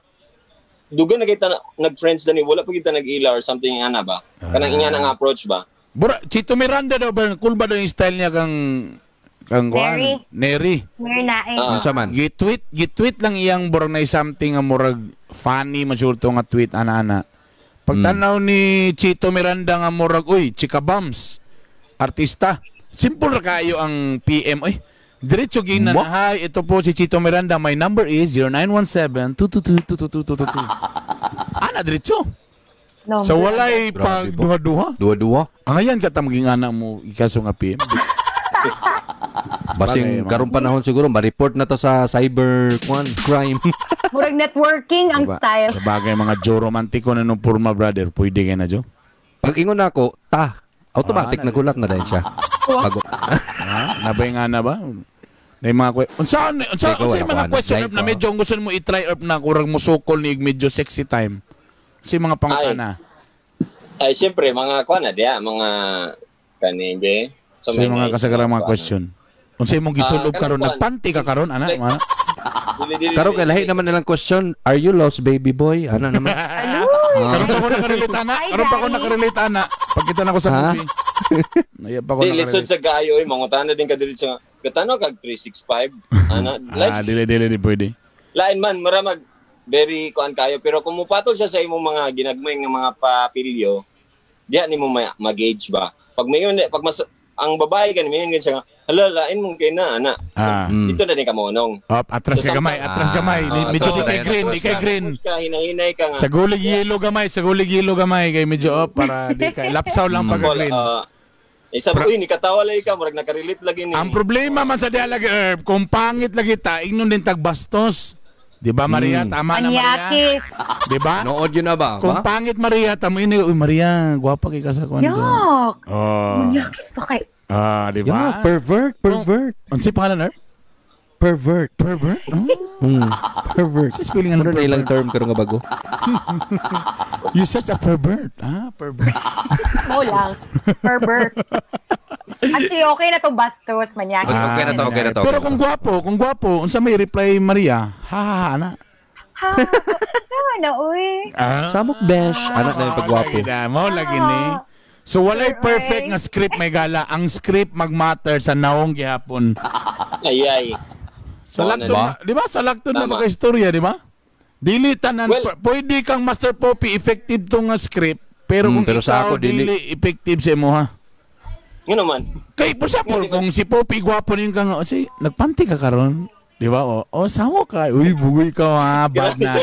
Duga na kita nag-friends dani wala pa kita nag-ila or something ana ba? Kanang ingana nga approach ba? Bura, Chito Miranda daw ba, cool ba daw yung style niya kang kuan? Neri. Neri. Meron na eh. Unsa man? Gitweet lang iyang burag na something nga murag funny man siguro to nga tweet ana-ana. Pagtanaw ni Chito Miranda nga murag uy, Chika Bams, artista. Simple ra kayo ang PM oy. Diretso ginan Mo? hi, ito po si Chito Miranda. My number is 0917-222-22222. Ana diretso. No, Sa walay Grabe pag po. duha-duha. Duwa-duwa. Ang ayan ka maging anak mo ikaso nga PM. Basing Bagay, mga- karong panahon siguro ma-report na to sa cyber kwan crime. Murag networking ang style. Sa bagay mga Joe romantiko na nung purma brother, pwede ka na Joe. Pag ingon nako, ta, automatic Ah, na- nagulat na din siya. Pag Ha? Nabay nga na ba? Na yung mga unsa unsa Ikaw, unsa wala yung mga ko, question ano, Erp, na like, medyo ang gusto mo i-try Erp na kurang musukol ni medyo sexy time. Unsa yung mga pangutana? Ay syempre mga kuan na diha mga kaning be. So, Unsa yung mga kasagarang mga kuan na. question? Unsa imong gisulob Ah, karon kanang kuan. nagpanty ka karon ana? Like- Mga? Dili, dili, Karon dili, kay lahi dili. naman nilang question, are you lost baby boy? Ano naman? Karon pa ko nakarelate ana. Hi, Karon pa ko Daddy. nakarelate ana. Pagkita na ko sa Ha? movie. Naiya pa ko Di lisod nakarelate. sa kaayo oy mangutana din ka diri sa katanaw kag 365 ana Ah, like dili dili di pwede. lain man mura mag very kuan kayo pero kung mupatol siya sa imong mga ginagmay nga mga papilyo diya nimo ma-gauge ba pag mayon pag mas ang babae gani mayon gani siya nga hala lain mong kay na ana so, Ah. dito na din ka monong Op, atras So, ka gamay, samtang- atras gamay. Ah, Medyo so, di kay green, di kay green. Tapos ka hinahinay ka nga Sa gulig yelo gamay, sa gulig yelo gamay kay medyo op para di kay lapsaw lang pagka Wala, green. isa uy ni katawa lagi ka murag nakarelate lagi ni Ang problema man sa diha lagi Herb, kung pangit lagi ta, ingnon din tag bastos. Di ba Maria? Tama na Maria. Manyakis. Di ba? Nood yun na ba? Kung Ba? pangit Maria, tamo ini, uy Maria, gwapa kay ka sa kuan. Yuck. Oh. Manyakis ba kay? Ah, di Yeah, ba? pervert, pervert, Unsay pangalan Herb? pervert. Pervert? Oh, Pervert. sa spelling Ano anong na ilang pervert? term karon nga bago? You such a pervert. Ah, pervert. Mo lang. Pervert. Actually, okay na to bastos, manyakis. Okay na to, okay na to. Pero kung gwapo, unsa may reply Maria? Ha ha ha na. Ha? Tama na, uy. Ah. Samok besh, anak na yung pagwapo. Lagi na, mo lagi ni. So walay Sure, perfect ay. nga script may gala. Ang script magmatter sa naong gihapon. Ay ay. Sa Oo, lagton, na- di ba? Sa lagton na Tama. makaistorya, di ba? Dili tanan, Well- pwede kang Master Poppy effective to nga script, pero kung pero ikaw sa ako, dili effective sa imo ha. Ngano man. Kay for example, kung si Poppy gwapo nin kang, oh, si nagpanti ka karon, di ba? O, oh, sawo ka. Uy, bugoy ka ha, bad na.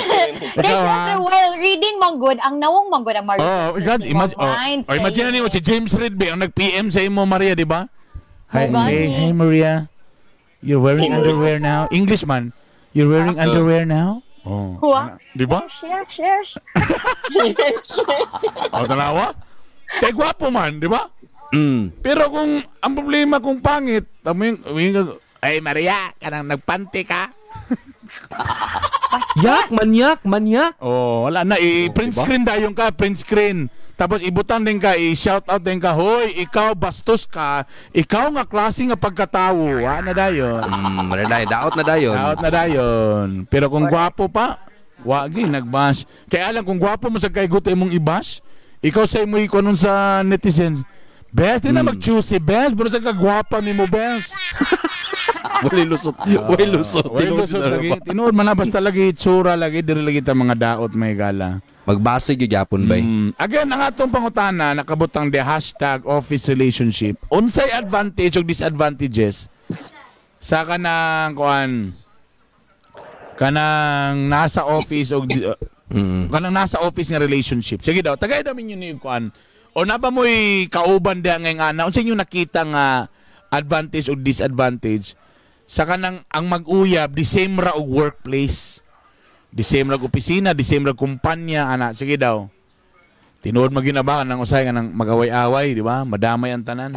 Kaya Ikaw ha. syempre, while reading manggod, ang nawong manggod ang Mario. Oh, imagine, imagine, oh, oh, imagine na nimo si James Reid ba, ang nag-PM sa imo Maria, di ba? Hi, Mo hey, gani. hey Maria. You're wearing Hey, Maria. underwear now. English man. You're wearing underwear now? Oh. Wa? Di ba? Share, share, share. O, tanawa? Kay gwapo man, di ba? Mm. Pero kung ang problema kung pangit, tamo yung, yung ay Maria, kanang nagpanti ka. Yak, manyak, manyak. Oh, wala na i-print diba? screen dayon ka, print screen. Tapos ibutan din ka, i-shout out din ka, hoy, ikaw bastos ka, ikaw nga klase nga pagkatawo, wa na dayon. Wala na, daot na dayon. Out na dayon. Pero kung gwapo pa, wagi nagbash. Kaya lang kung gwapo mo sa kayguta imong i-bash, ikaw sa imo ikunon sa netizens, Best, di na mag-choose si Best, pero sa kagwapa ni mo, Best. Walay lusot. Walay lusot. Walay Tinuod lusot na lagi. ba? Tinuod man na, basta lagi itsura lagi, diri lagi ta mga daot may gala. Magbasig yung yapon bay. Again, ang atong pangutana, nakabutang the hashtag office relationship. Unsay advantage o disadvantages sa kanang kuan kanang nasa office o kanang nasa office nga relationship. Sige daw, tagay daw ninyo ni kuan. O na ba mo'y kauban diha ngayong ana? Unsa inyo nakita nga advantage o disadvantage sa kanang ang mag-uyab the same ra og workplace? The same ra og opisina, the same ra kumpanya ana. Sige daw. Tinuod maginabakan ng usay nga nang mag-away-away, di ba? Madamay ang tanan.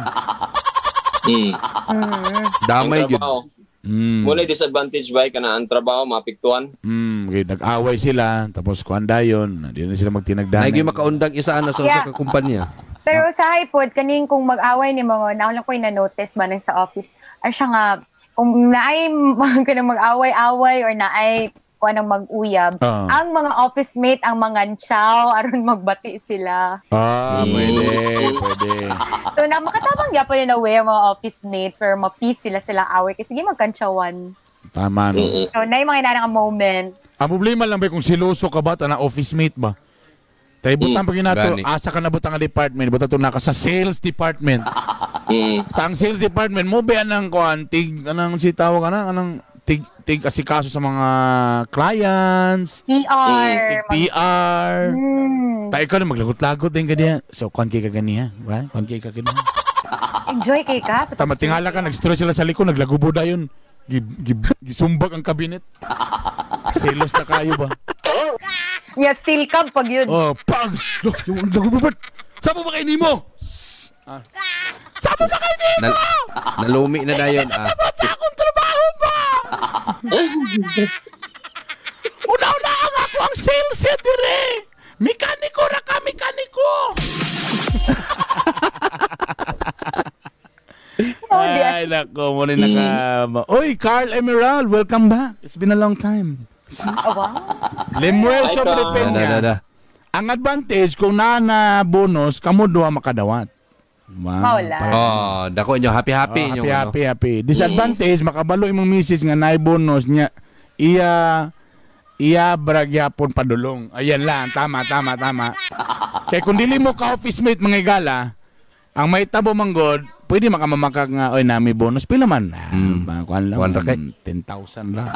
Damay Ang yun. trabaho. Muna disadvantage ba kana ang trabaho mapiktuan. Okay, nag-away sila, tapos kuan dayon, di na sila magtinagdanay. Nay gyud makaundang isa na sa usa Yeah. ka kumpanya. Pero sa iPod, kaning kung mag-away ni mga, naon lang ko yung na-notice man sa office, ay siya nga, kung naay kanang mag-away-away or naay kung anong mag-uyab, ang mga office mate ang mga chow aron magbati sila. Ah, pwede, pwede. So na makatabang gyapon in a way ang mga office mates pero ma-peace sila sila away kasi sige magkantsawan. Tama no. So na yung mga inanang nga moments. Ang problema lang ba kung siloso ka ba ta na office mate ba? Tay butang pag ginato, Gani. asa ka na butang nga department, butang to na ka sa sales department. Tang sales department mo ba anang kuan tig anang si tawag ana anang tig tig asikaso sa mga clients, PR. tig PR. Mm. Tayo ka na maglagot-lagot din ka diya. So kuan kay ka ganiya, ba? Kuan kay ka ganiya. Enjoy kay ka. Sa Tama tingala ka nag-stress sila sa likod, naglagubo dayon. Gisumbag ang kabinet. Selos na kayo ba? Yeah, still cab pag yun. Oh, pang! Yung lagubo ba? Sabo ba kayo nimo? Ah. Sabo ba kayo nimo? Nalumi na dayon ah. Sa akong trabaho ba? Una-una ang ako ang sales head dire. Mekaniko ra ka, mekaniko. Oh, di- Ay, nako, muna naka... Oy, Carl Emerald, welcome back. It's been a long time. Oh, wow. Lemuel Hi, sobre Carl. Da, da, Peña. da. Ang advantage, kung na bonus, kamo duha makadawat. Wow. Mawala. Oh, dako inyo happy happy Oh, inyo. happy, happy, happy. Disadvantage, makabalo imong misis nga naay bonus niya. Iya, iya bragyapon padulong. Ayan lang, tama, tama, tama. Kaya kung dili mo ka office mate mga igala, ang may tabo manggod, pwede makamamakag nga, oy, nami bonus. Pila man? Ah, kuan lang, Kuan ra kay. 10,000 lang.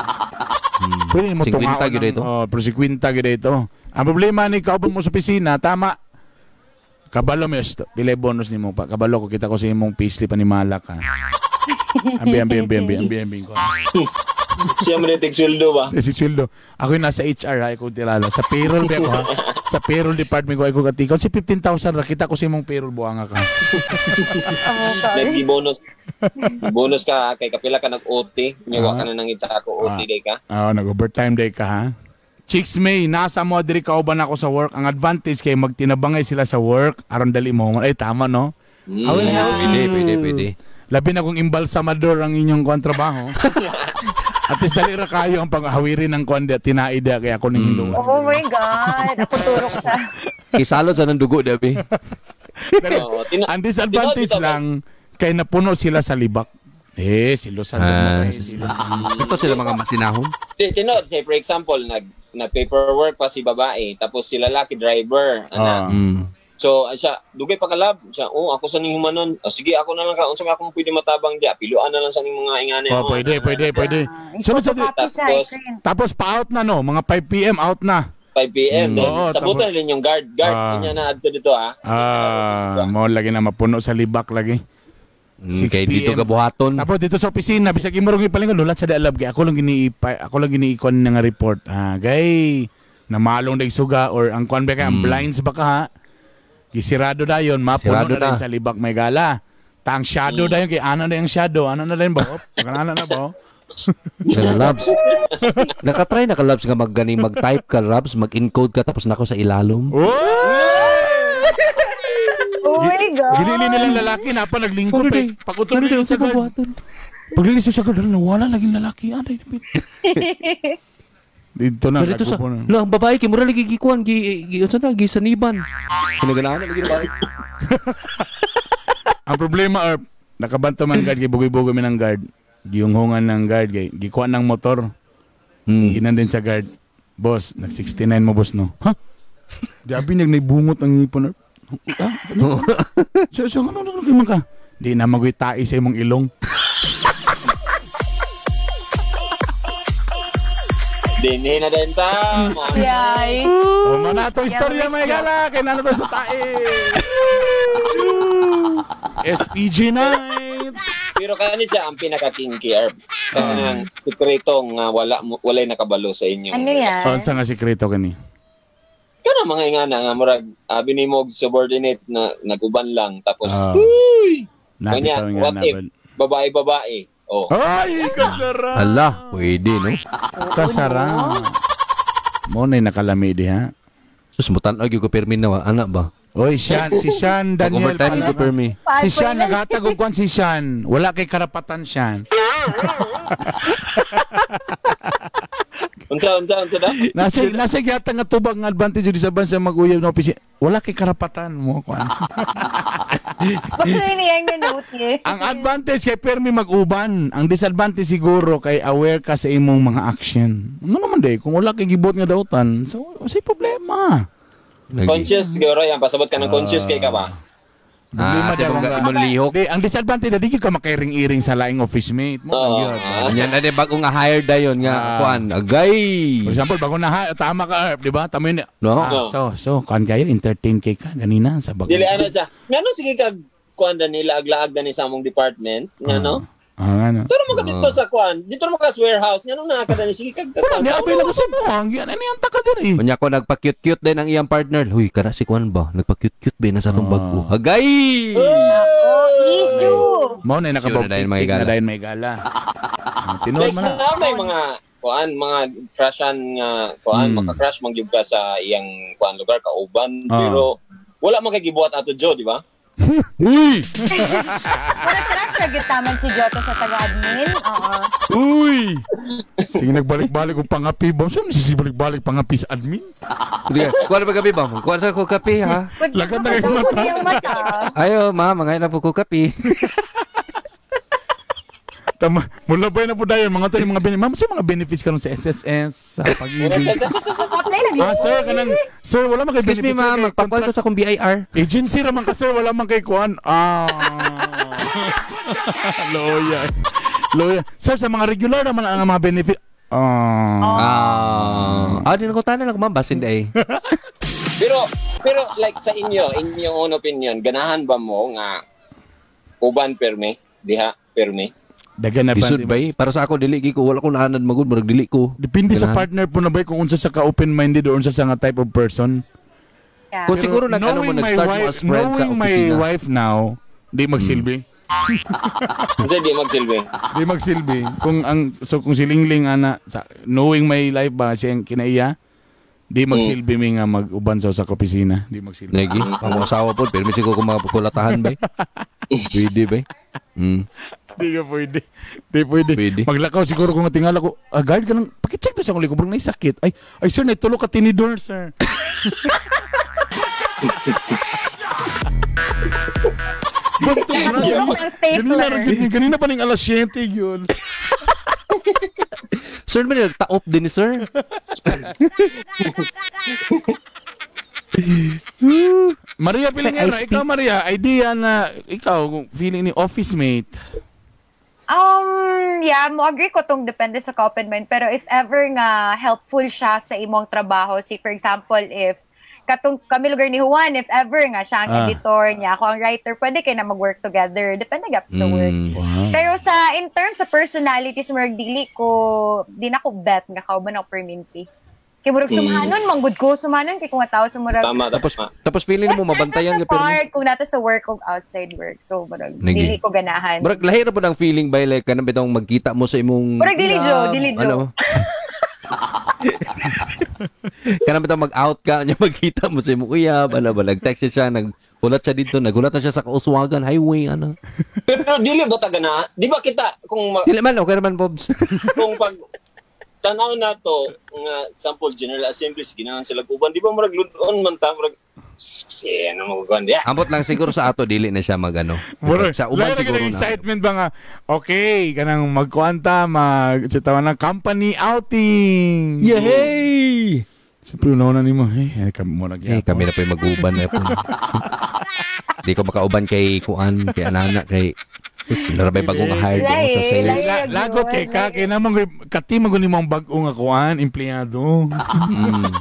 Pwede mo 50 tungaon gyud ito. Oh, pero 50 gyud ito. Ang problema ni kauban mo sa opisina, tama. Kabalo mo pila bonus nimo pa. Kabalo ko kita ko sa imong payslip ani malak ka. Ambi ambi ambi ambi ambi ambi ko. Siya mo tig sweldo ba? Si sweldo. Ako yung nasa HR ha, ikaw tilala. Sa payroll ba ako ha? Sa payroll department ko ako katikaw. Si 15,000 ra kita ko sa imong payroll buanga ka. Nag bonus. Bonus ka kay kapila ka nag OT, nya wa ka na nang sa ako OT day ka. Ah, nag-overtime day ka ha. Chicks May, nasa mo diri kauban ako sa work. Ang advantage kay magtinabangay sila sa work aron dali mo. Ay tama no. I will help Pwede, you. pwede, pwede. Labi na kung imbalsamador ang inyong kuan trabaho. At least dali ra kayo ang panghawirin ng kuan di tinaida kaya ako ning hiluan. Oh my God. Ako turok sa... Kisalod sa nang dugo dabi. Ang disadvantage lang kay napuno sila sa libak. Eh, silusan sa mga silusan. Ito sila mga masinahon. Tinuod, say for example, nag paperwork pa si babae tapos si lalaki driver ana. So siya dugay pa kalab siya, oh ako sa ning humanon. Oh, sige ako na lang ka unsa man akong pwede matabang diya. Piluan na lang sa ning mga ingani. Oh, pwede. Sunod sa tapos pa out na no, mga 5 PM out na. 5 PM. Then oh, sabutan din yung guard. Guard niya na adto dito ha. Mo lagi na mapuno sa libak lagi. 6 PM. Dito gabuhaton. Tapos dito sa opisina bisag imo rong ipalingon lulat sa dalab kay ako lang giniikon nga report. Gay namalong dag suga or ang kuan ba kay ang blinds ba ka ha? Gisirado dayon, mapuno na rin sa libak may gala. Tang shadow dayon kay ana na yung shadow, ana na rin ba? Ana na ba? Labs. Nakatry na ka labs nga maggani mag-type ka labs, mag-encode ka tapos nako sa ilalom. Oh my God. Ginili nilang lalaki na pa naglingkod pa. Pagutol nila sa guard. Paglilis sa guard, nawala laging lalaki. Ano dito na. Dito sa, la, ang babae, kay mura lagi gikuan, gi unsa na, gisaniban. Kinaganahan lagi babae. Ang problema, Erp, nakabanta man guard, kay bugoy-bugoy mi ng guard. Giyunghungan ng guard, kay gikuan ng motor. Ginan din sa guard. Boss, nag-69 mo, boss, no? Ha? Di abi, nagbungot ang ngipon, Erp. So, ano man ka? Di na magoy tai sa imong ilong. Dinhi na din ta. Yay. O man na itong istorya may gala. Kaya na sa tae. SPG night. Pero kani siya ang pinaka-kinky, Erb. Kanang sikreto nga walay nakabalo sa inyo. Ano yan? Unsa nga sikreto kani? Kana mga ingana nga murag abi nimo subordinate na naguban lang tapos uy. Kanya, what if babae-babae? Oh. Ay, kasarap. Ala, pwede no? Kasarap. Mo na nakalami di ha. Sus, mutan-og yung pirmi na anak ba? Oy, Sean, si Sean Daniel. Overtime yung pirmi. Si Sean, naghatag og kwan si Sean. Wala kay karapatan Sean. Unsa da? Nasa gyata nga tubag nga advantage di sa bansa mag-uyab na opisina. Wala kay karapatan mo kuan. Ang advantage kay permi mag-uban, ang disadvantage siguro kay aware ka sa imong mga action. Ano naman day kung wala kay gibot nga dautan, so say problema. Conscious siguro yan, pasabot ka ng conscious kay ka ba? Di, ang disadvantage na di ka makairing-iring sa laing office mate mo. Yan na bago nga hire dayon nga kuan. Agay. For example, bago na hire, tama ka, Erp, di ba? Tama yun. No. So kuan kayo entertain kay ka ganina sa bago. Dili ano siya. Ngano sige kag kuan nila aglaag dani sa among department, ngano? Ano? Dito mo ka dito sa kuan, dito mo ka sa warehouse, ngano na ka dani sige kag kuan. Di apil ako sa mo, ang ano yang taka diri. Unya ko nagpa-cute-cute din ang iyang partner. Huy, kana si kuan ba? Nagpa-cute-cute ba na sa atong bag-o. Hagay. Issue. Mao na nakabog na dayon may gala. Tinuod man na. May mga kuan, mga crushan nga kuan, maka-crush man gyud ka sa iyang kuan lugar kauban, pero wala man kay gibuhat ato Jo, di ba? Uy! Mura nagitaman si Jota sa taga-admin. Oo. Uy! Sige, nagbalik-balik kong pangapi ba? Saan sisibalik-balik pangapi sa admin? Kuha na ba kape ba? Kuha na ko kape, ha? Lagat na kayo mata. Ayo, ma, mangain na po ko kape. Tama. Mulabay na po tayo. Mga tayo, mga benefits. Ma'am, saan mga benefits karon sa SSS, sa pag-ibig? Sir, kanang, sir, wala man kay benefits. Excuse me, ma'am, magpakuan ko sa akong BIR. Agency raman ka, sir, wala man kay kuan. Lawyer. Lawyer. Sir, sa mga regular naman ang mga benefit. Di na ko tanan lang, ma'am, basin day. Pero like sa inyo, inyong own opinion, ganahan ba mo nga uban perme, diha perme? Dagan na ba? Bay, para sa ako dili ko wala ko naanad magud murag dili ko. Depende sa partner po na bay kung unsa sa ka open-minded or unsa sa nga type of person. Yeah. Kung siguro nag-ano mo nag-start mo as friend sa knowing opisina. My wife now, di magsilbi. Hindi di magsilbi. Di magsilbi. Kung ang so kung si Lingling ana sa, knowing my life ba siya ang kinaiya, di magsilbi mi nga mag-uban sa opisina, di magsilbi. Lagi, ang asawa po, pero siguro kung mga kulatahan bay. Pwede bay. Di ka pwede. Di pwede. Maglakaw siguro kung tingala ko, guard ka lang, pakicheck na sa akong likod, bro, sakit. Ay, sir, naitulo ka tinidor, sir. Bantog na. Stapler. Ganina pa ning alas 7 yun. Sir, man, nagtaop din ni sir. Maria Pilingera, ikaw Maria, idea na ikaw, feeling ni office mate. Yeah, mo agree ko tong depende sa ka-open mind. Pero if ever nga helpful siya sa imong trabaho, say for example, if katong kami lugar ni Juan, if ever nga siya ang editor niya, ako ang writer, pwede kayo na mag-work together. Depende gap sa work. Wow. Pero sa in terms sa personalities, murag dili ko, di na ko bet nga kauban ako perminti. Kay murag sumanon, manggod ko, sumanon kay kung tao sumurag. Tama, tapos feeling mo mabantayan ka pero kung nata sa work o outside work. So murag dili ko ganahan. Murag lahi ra pud ang feeling by like kanang bitong magkita mo sa imong murag dili jo, dili jo. Ano? Kanang bitong mag-out ka nya magkita mo sa imong uyab, ano ba nag-text siya, naghulat siya dito, naghulat na siya sa Kauswagan Highway ano. Pero dili ba ta gana? Di ba kita kung dili man okay man Bobs. Kung pag tanaw na to nga sample General Assembly ginahan sila uban di ba murag ludon man ta murag ano mo kuan dia. Ambot lang siguro sa ato dili na siya magano. Sa uban siguro na excitement ba nga okay kanang magkuanta mag sa ng company outing. Yay! Siyempre una nimo eh kami mo eh, kami na pa mag-uban na po. Di ko makauban kay kuan kay anana kay Larabay bagong hire doon sa sales. Lagot kay ka, kay namang katimag ni mong bag-o nga kuan, empleyado.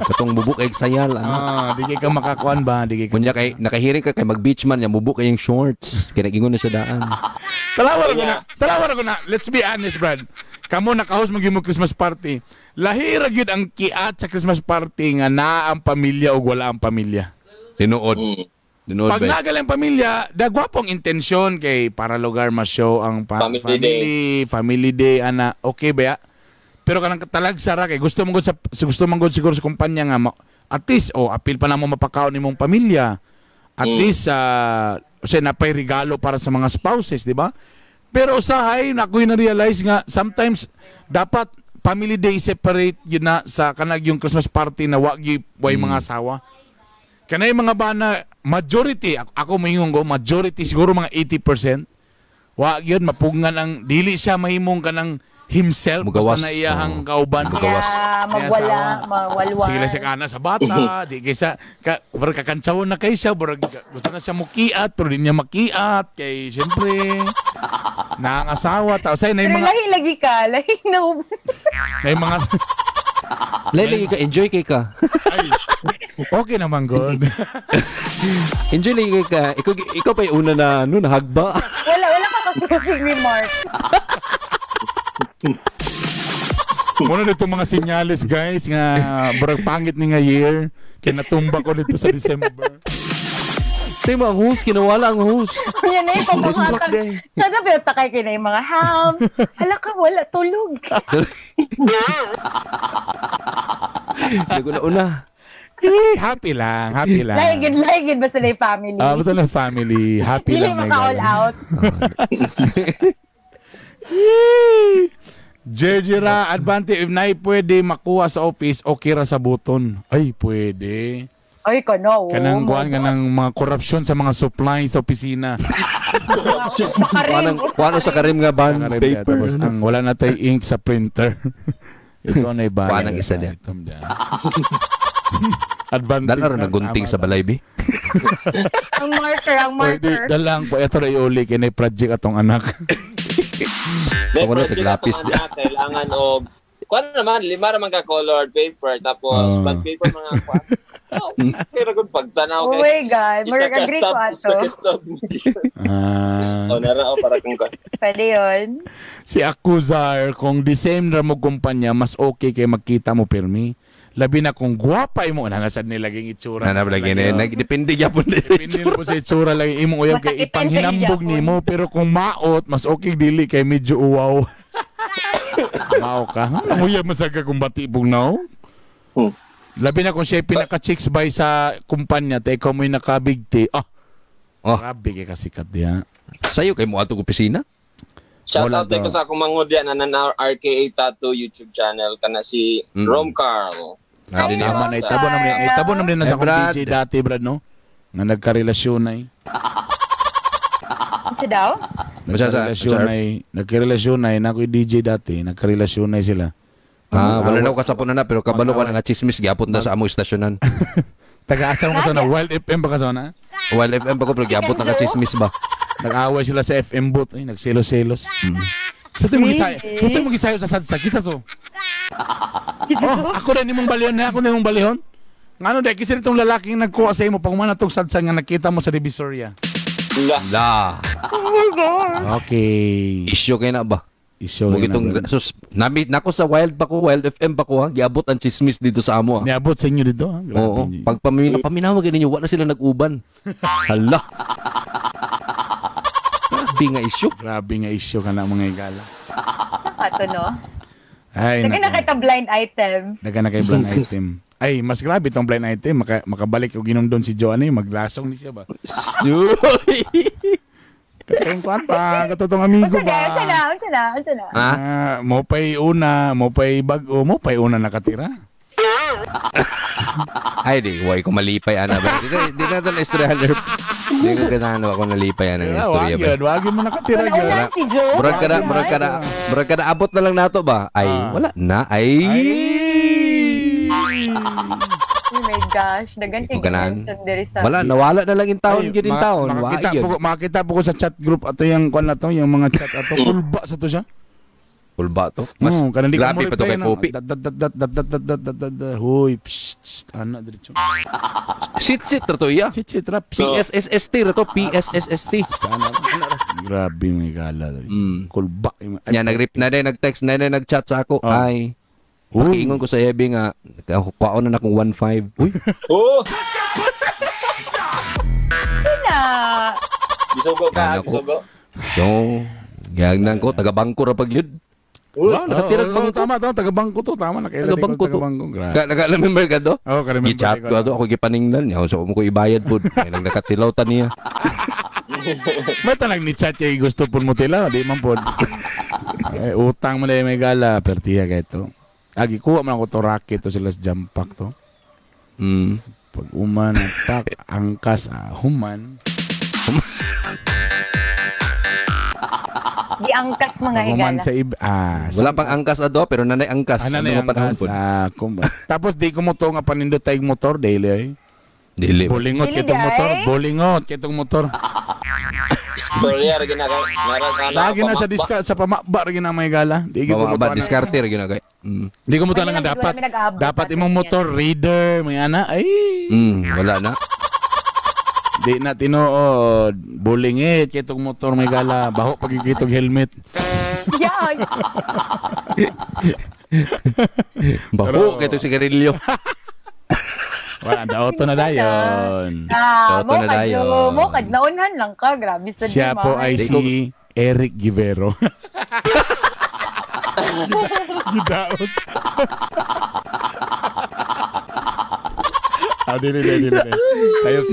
Katong bubuk kay sayal. Ano? Di kay ka makakuan ba? Di kay ka. Kunya kay nakahiring ka kay mag-beach man, nya bubuk kay yung shorts. Kay nagingon na siya daan. Talawa ko na. Let's be honest, Brad. Kamo naka-host magyud mo Christmas party. Lahi ra gyud ang kiat sa Christmas party nga naa ang pamilya ug wala ang pamilya. Tinuod. Pag nagalang pamilya, dagwapong intensyon kay para lugar ma-show ang family day ana, okay ba ya? Pero kanang talagsara kay gusto mo gud siguro sa kumpanya nga at least apil pa namo mapakaon nimong pamilya. At least sa napay regalo para sa mga spouses, di ba? Pero usahay na ako'y na-realize nga sometimes dapat family day separate yun na sa kanag yung Christmas party na wag way mga asawa. Kanay mga bana, majority, ako maingon ko, majority, siguro mga 80%, wa yun, mapungan ang, dili siya mahimong kanang himself, mugawas, basta na iyahang kauban. Mugawas. Yeah, magwala, mawalwal. Sige lang siya kana sa bata, di kaysa, kakansawon na kay siya, gusto na siya mukiat, pero di niya makiat, kay siyempre, na ang asawa, tao, say, na yung mga... Pero lahi lagi ka, lahi na Na yung mga... Lahi lagi ka, enjoy kay ka. Ay, okay naman, God. Enjoy lagi ka. Ikaw pa yung una na, ano, nahagba. Wala ka ka-closing remark. Muna dito mga sinyales, guys, nga barang pangit ni nga year. Kinatumba ko dito sa December. Sa'yo mo, ang host, kinawala ang host. Yan na yung pagpamatang. Sana ba yung takay kayo na yung mga ham? Hala ka, wala, tulog. Naguna-una. Happy lang, happy lang. Laigid ba sila yung family? Basta lang family. Happy Hindi lang. Hindi maka-all out. Jerjira, advantage, if na pwede makuha sa office, okay ra sa buton. Ay, pwede. Ay, kano. Kanang kuan, kanang mga korupsyon sa mga supply sa opisina. Kuano sa karim nga bond paper. Tapos ang wala na tayo ink sa printer. Ito na iba. Kuan ang isa niya. Advantage. Dala rin nagunting sa balay, bi. Ang marker, ang marker. Dala ang po. Ito na iuli. Kinay project atong anak. May project atong anak. Kailangan o kuan naman, 5 raman ka colored paper. Tapos, pag paper mga kuan. Pero kung pagtanaw. Oh my God. Mag-agree ko ato. O, narao para kung kuan. Pwede yun. Si Acuzar, kung the same ra mo kumpanya, mas okay kay magkita mo pirmi. Labi na kung gwapa imo, nanasad ni laging itsura. Nanasad lagi ni. Depende gyapon sa itsura. Depende po sa itsura lagi imong uyab kay ipanghinambog nimo, pero kung maot, mas okay dili kay medyo uwaw. Mao ka. Uyab man sa ka kung bati pug now. Labi na kung siya pinaka-chicks by sa kumpanya, te ikaw mo'y nakabigti. Oh. Grabe kay kasikat diha. Sayo kay mo atong opisina? Shout out ko sa akong mangod yan na RKA Tattoo YouTube channel kana si Rom Carl. Tama na itabo naman na sa akong DJ dati, Brad, no? Nga nagkarelasyon na eh. Unsa daw? Nagkarelasyon ay na ako'y DJ dati, nagkarelasyon ay sila. Ah, wala na ko kasapon na pero kabalo ka na nga chismis giapot na sa among istasyonan. Taga-asa mo ka sa Wild FM ba ka sa na? Wild FM ba ko pero giabot na nga chismis ba? Nag-away sila sa FM booth, ay nagselos-selos. Sa ito magisayo, sa ito magisayo sa sadsag, kita to. Oh, ako rin imong balihon na, ako rin imong balihon. Ngano dai kasi itong lalaking nagkuha sa imo pag umana tong sadsag nga nakita mo sa Divisoria. La. Oh my God. Okay. Issue kay na ba? Issue kay na. Sus, nami nako sa Wild pa ko, Wild FM pa ko ha. Giabot ang chismis dito sa amo. Niabot sa inyo dito ha. Oo. Pag paminaw ninyo, wala sila nag-uban. Hala. Grabe nga issue. Grabe nga issue kana mga igala. Saka to no. Ay, nako. Daga na blind item. Daga na kay blind item. Ay, mas grabe itong blind item. Makabalik og ginom doon si Joanne, maglasong ni siya ba? Katong kuan pa, katong amigo ba? Unsa na? Ah, mo pay una, mo pay bag-o, mo pay una nakatira. Ay, di, way ko malipay ana ba. Di na to na istorya. Di ko ganahan ako nalipay ana ng istorya ba. Wag mo nakatira gyud. Murag ka na abot na lang nato ba? Ay, wala na. Ay. Oh my gosh, dagan kay sa. Wala, nawala na lang in taon gyud in taon. Makita po ko sa chat group ato yung kuan na to, yung mga chat ato. Kulba sa to siya. Kulba to. Mas grabe pa to kay Popi. Hoy, psst, ana diretso. Sit-sit ra to iya. Sit-sit ra. PSSST ra to, PSSST. Grabe mga gala. Kulba. Nya nag-rep na din, nag-text na din, nag-chat sa ako. Ay. Pakiingon ko sa Ebe nga, kuwaon na akong 1.5. Uy! Oh! Sina! Gisugo ka, gisugo. Yo, gagnan ko, taga-bangko ra pag yun. Wow, nakatira oh, tama, tama, taga-bangko to, tama. Taga-bangko to. Naka-remember ka to? Oo, ka-remember. I-chat ko ato, ako gipaningnan. So, mo ko ibayad po. Ay, nagkatilaw ta niya. May tanag ni chat kay gusto po mo tila, di man po. Eh, utang mo na yung may gala, pertiya ka ito. Agi kuha man ako to racket to sila sa jump pack to. Mm. Pag uman pak angkas human. Di angkas mga higala. Human sa iba. Wala pang angkas ado pero nanay angkas. Nanay angkas. Tapos di ko mo to nga panindot tayong motor daily ay. Dili. Bolingot kitong motor, bolingot kitong motor. Storya ra gina kay. Lagi na sa diska sa pamakba ra gina may gala. Di gid mo diskarte ra gina kay. Di ko mo nga dapat. Dapat imong motor reader may ana ay. Wala na. Di na tinuod. Bolingit kitong motor may gala, baho pag kitong helmet. Yeah. Baho kitong sigarilyo. Wala, auto na dayon. Auto na dayon. Mo kad naunhan lang ka, grabe sa siya po ay si Eric Givero. Gidaot. Dili. Sayop.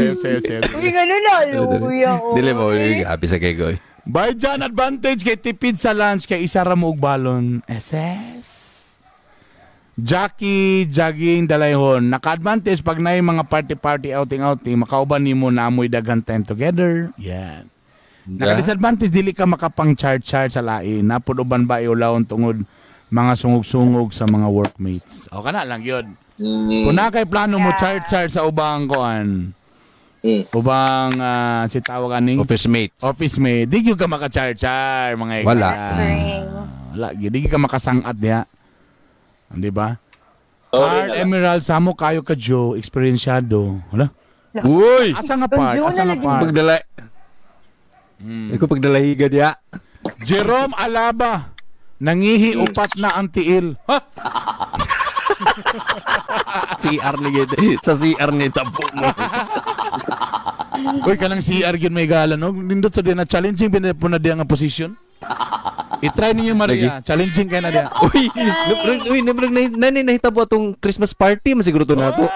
Uy, ganun na, luya. Dili mo, grabe sa kegoy. By John, advantage kay tipid sa lunch kay isa ra mo og balon. SS. Jackie Jogging Dalayhon, naka-advantage pag na yung mga party-party, outing-outing, makauban nimo na amoy daghan time together. Yan. Naka-disadvantage, dili ka makapang-charge-charge sa lain. Napod uban ba iulawon tungod mga sungog-sungog sa mga workmates. O kana lang yun. Kung na kay plano mo charge-charge sa ubang koan, ubang si tawag aning office mate. Office mate, di gyud ka maka-charge-charge mga wala. Wala, di ka makasangat diha. Di ba? Hard Emerald, samo kayo ka Joe, eksperyensyado. Wala? Uy! Asa nga part? Asa nga part? Pagdala. Ikaw pagdalahiga diya. Jerome Alaba, nangihi upat na ang tiil. Ha? CR ni gid. Sa CR ni tabo mo. Uy, kanang CR gyud may gala no. Nindot sa diya na challenging po na diya nga position. I-try ninyo Maria, challenging kay na diya. Uy, uy, nanay nahitabo atong Christmas party masiguro to nato.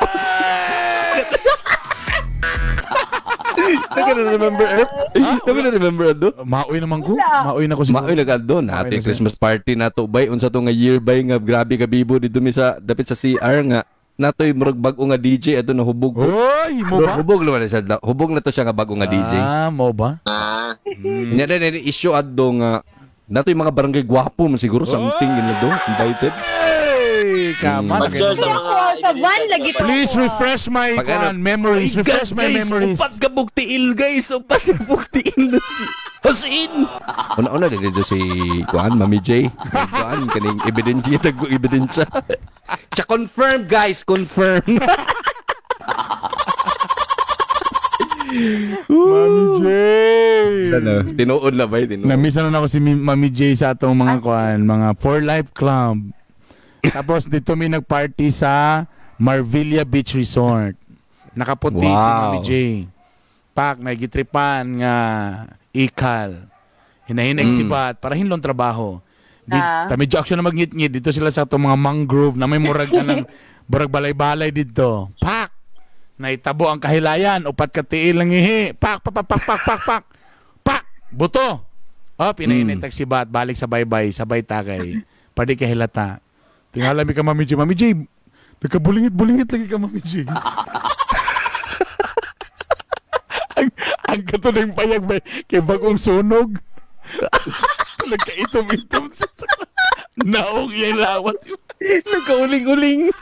Naka-remember F? Naka-remember ado? Maoy naman ko. Maoy na ko siguro. Maoy na ka doon. Ate Christmas party na to bay. Unsa to nga year bay nga grabe ka bibo dito mi sa dapit sa CR nga. Natoy murag bag-o nga DJ ato na hubog. Oy, mo ba? Hubog naman siya. Hubog na to siya nga bag-o nga DJ. Ah, mo ba? Ah, Nya din issue adto nga natoy mga barangay gwapo man siguro something yun na do invited. Hey, kama. Mag-share sa mga Sa van lagi to. Please refresh my memories. Refresh my memories. Upat ka buktiil guys, upat ka buktiil na si Hosin. Una-una din dito si Kuan, Mami J. Kuan kaning ebidensya tag ebidensya. Cha confirm guys, confirm. Mami J. Ano, tinuod na ba yun? Tinuod. Namiss na ako si Mami J sa atong mga kuan, mga For Life Club. Tapos dito may nagparty sa Marvilla Beach Resort. Nakaputi si Mami J. Pak, nagitripan nga ikal. Hinahinay sibat para hinlong trabaho. Ta medyo action na magngit-ngit dito sila sa atong mga mangrove na may murag ka ng murag balay-balay dito. Pak! Naitabo ang kahilayan, upat ka tiil ang ihi. Pak, pak, pak, pak, pak, pak, pak. Pak! Buto! Oh, pinahinay tagsibat, balik sa baybay, sabay takay. Pwede kahilata. Tingala mi ka Mami J. Mami J, nagkabulingit-bulingit lagi ka Mami J. Ang katunay payag ba kay bagong sunog. Nagkaitom-itom siya sa naong iyang lawat. Nagkauling-uling.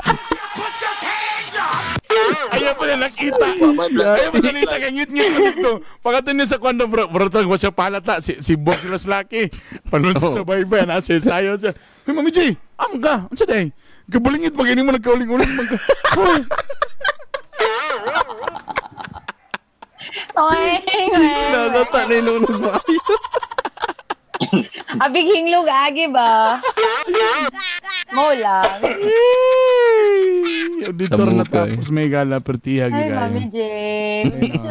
Ayaw pa na nakita. Ayaw pa na nakita. Kangit-ngit pa dito. Pagkatun niya sa kwando, bro. Bro, wa siya palata. Si Boss Laslaki. Panon siya sa baybay. Nasa sayo siya. Hey, Mami J, am ka. Ano siya day? Kabulingit pag ini mo nagkauling-uling. Hoy. Oy, Nalata na inunog mo. Abig hinglog agi ba? Mo lang. Auditor na tapos may gala pertiha Ay, Mami J.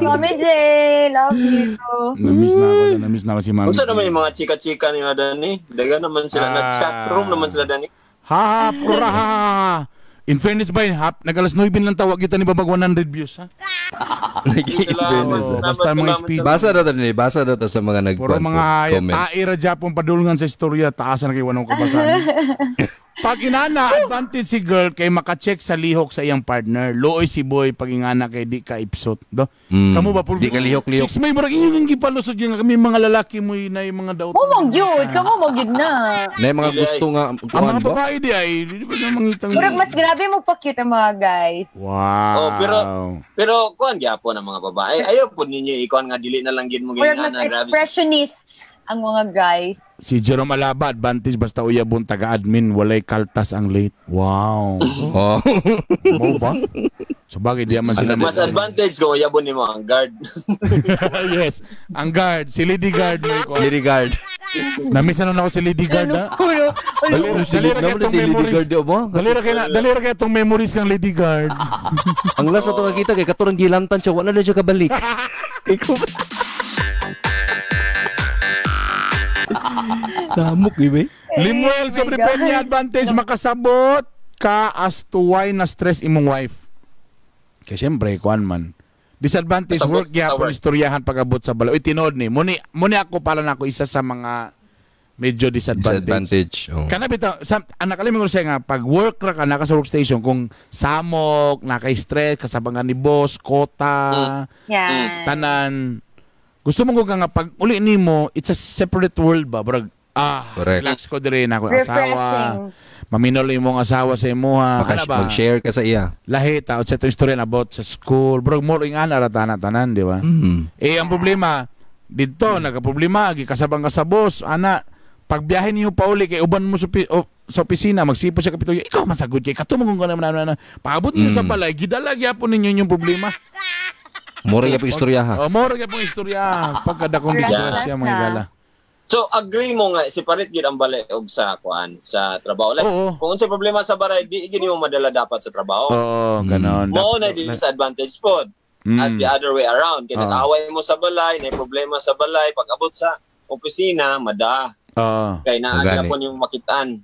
Mami J, love you. Namiss na ako si Mami J. Unsa naman yung mga chika-chika nila Dani? Daga naman sila na chat room naman sila Dani. Ha, pura ha. In fairness ba, nag-alas 9 lang tawag kita ni Babag 100 views, ha? Basta mga speed. Basa na ito, basa na ito sa mga nag-comment. Puro mga taira Japon padulngan sa istorya, taasan na kayo wanong kabasan. Pag inana, advantage si girl kay makacheck sa lihok sa iyang partner. Looy si boy pag ingana kay di ka ipsot. Do? Kamu ba? Di ka lihok-lihok. Chicks, may murag inyong gipalusod yung kami mga lalaki mo na yung mga daot. Mo magyud, kamu magyud na. Na yung mga gusto nga. Ang mga babae di ay, di ba na mangitang... Murag mas grabe mo pa-cute ang mga guys. Wow. Oh, pero kuan gyapon ang mga babae. Ayaw po ninyo ikuan nga dili na lang gid mo ginana. Murag mas expressionists ang mga guys. Si Jerome Alaba, advantage basta uyabon taga-admin, walay kaltas ang late. Wow. Oh. Mo ba? So bagay di man sila. Mas advantage ko uyabon nimo ang guard. Yes, ang guard, si Lady Guard mo ko. Lady Guard. Namiss na ako si Lady Guard. Dali ra kay tong memories. Dali ra kay tong memories kang Lady Guard. Ang last ato nakita kay katurang gilantan siya, wala na siya kabalik. Samok ibe. Limuel sobre Peña, advantage makasabot ka as to why na stress imong wife. Kaya siyempre, kuan man. Disadvantage work gyapon istoryahan pag-abot sa balay. Uy, tinuod ni. Muni ako pala na ako isa sa mga medyo disadvantage. Oh. Kana bitaw, anak alam mo siya nga pag work ra ka naka sa workstation kung samok, naka-stress kasabangan ni boss, kota, tanan. Gusto mo ko nga pag uli nimo, it's a separate world ba? Brag, relax ko dire na akong asawa. Maminol imong asawa sa imuha. Ano ba? Mag-share ka sa iya. Lahi ta sa itong istorya about sa school. Bro, more ing ana ra tanan, di ba? Mm-hmm. Eh ang problema didto nagka-problema gikasabang ka sa boss, ana pagbiyahe niyo pauli kay uban mo sa opisina, magsipo sa kapitolyo, ikaw masagot kay katumong ko naman na. Paabot niyo sa balay, gidala gyapon ninyo yung problema. Mura gyapon istorya ha. Oh, mura gyapon istorya pagkadakong disgrasya mga gala. So agree mo nga separate gid ang balay og sa kuan sa trabaho. Like, kung unsay problema sa balay di gid nimo madala dapat sa trabaho. Oo, ganon. Mao na disadvantage pod. As the other way around, kay nag-away mo sa balay, nay problema sa balay, pag abot sa opisina, mada. Kay naa gyapon yung makitaan.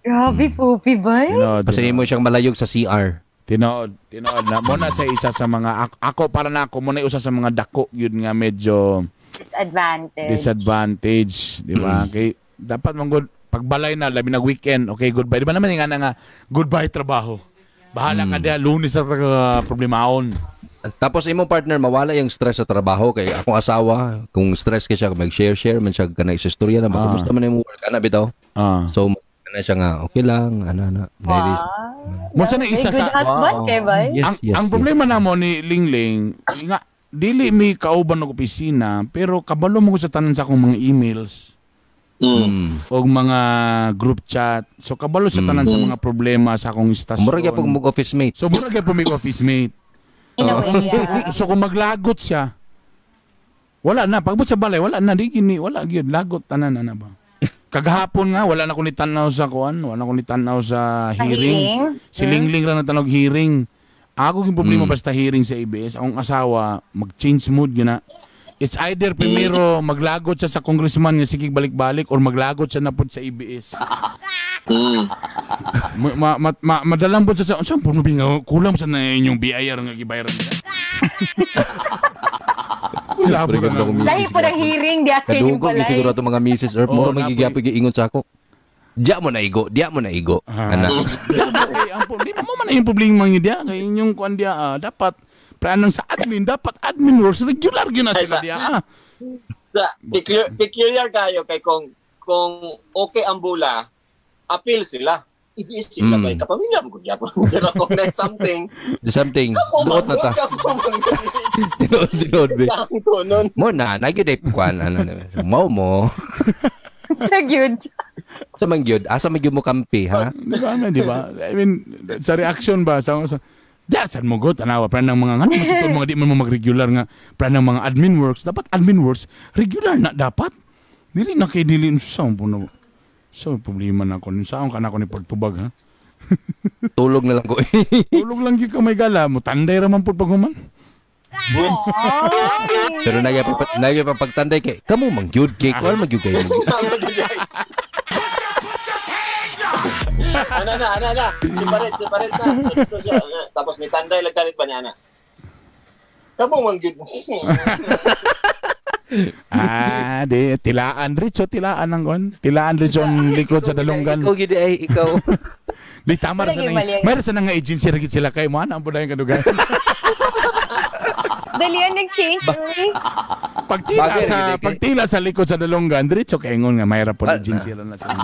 Grabe pupi ba? Kasi mo siyang malayog sa CR. Tinood na mo na sa isa sa mga ako para na ako mo na usa sa mga dako yun nga medyo disadvantage, di ba? Kay dapat man good pagbalay na labi nag weekend, okay, goodbye. Di ba naman nga nga goodbye trabaho. Bahala ka diha Lunes sa problemaon. Tapos imong partner mawala yung stress sa trabaho kay akong asawa kung stress kay siya mag-share-share man siya kanang istorya na ba kumusta man imong work ana bitaw. So kana siya nga okay lang ana na. Wow. Mo sa na isa May sa good husband Wow. kay ba? Yes, ang, yes, ang yes. problema namo ni Lingling nga dili mi kauban og opisina pero kabalo mo ko sa tanan sa akong mga emails o mga group chat. So kabalo sa tanan sa mga problema sa akong istasyon. Mura gyud pag mo office mate. So mura gyud mig office mate. In a way, yeah. So kung maglagot siya, wala na. Pagbot sa balay, wala na. Di gini, wala gyud. Lagot tanan na ba? Kagahapon nga, wala na ko ni tanaw sa kuan, wala na ko ni tanaw sa hearing. Hearing? Si Lingling ra na tanog hearing. Ako yung problema basta hearing sa ABS. Akong asawa, mag-change mood yun na. It's either primero maglagot siya sa congressman nga sige balik-balik or maglagot siya na pod sa ABS. Madalambot siya sa unsa po nga kulang sa na inyong BIR nga gibayaran nila. Wala po na. Lahi po ng hearing di at sa inyong Kadugog gyud balay. siguro ato mga Mrs. Earth Oo, mura man gyud giingon sa ako. Diya mo na igo, diya mo na igo. Ana. Di mo man yung problema nga diya kay inyong kuan diya dapat pre anong sa admin dapat admin works regular gyud na sila diya. Sa peculiar kayo kay kung okay ang bula, appeal sila. Ibis sila kay kapamilya mo gyud. Pero kung next something, something duot na ta. Tinuod be. Mo na nagyud ay kuan ano mo mo. Sa gyud. Sa man gyud, asa man gyud mo kampi ha? Di ba ano, di ba? I mean, sa reaction ba sa Dasan mo go tanawa plan ng mga ano mas ito mga di man mo mag-regular nga plan ng mga admin works dapat admin works regular na dapat dili na kay dili sa puno. So problema na ko saan ka na ko ni pagtubag ha. Tulog na lang ko. Tulog lang gyud ka may gala mo tanday ra man pud paghuman. Pero nagya pa pagtanday kay kamo man gyud kay kuan man gyud kayo. Ana na. Separate na. Tapos ni tanday lang kalit ba niya ana. Kamo man gyud. Di tilaan Richo, tilaan ang kon. Tilaan Richo ang likod sa dalunggan. Ikaw gid ay ikaw. Di tama ra sa nang. Mayroon sa nang agency ra gid sila kay mo ana ang pudayon kadugan. Dalian nag-change. Pagtila sa likod sa dalunggan, diretso kay ingon nga mayra po agency ra na sila.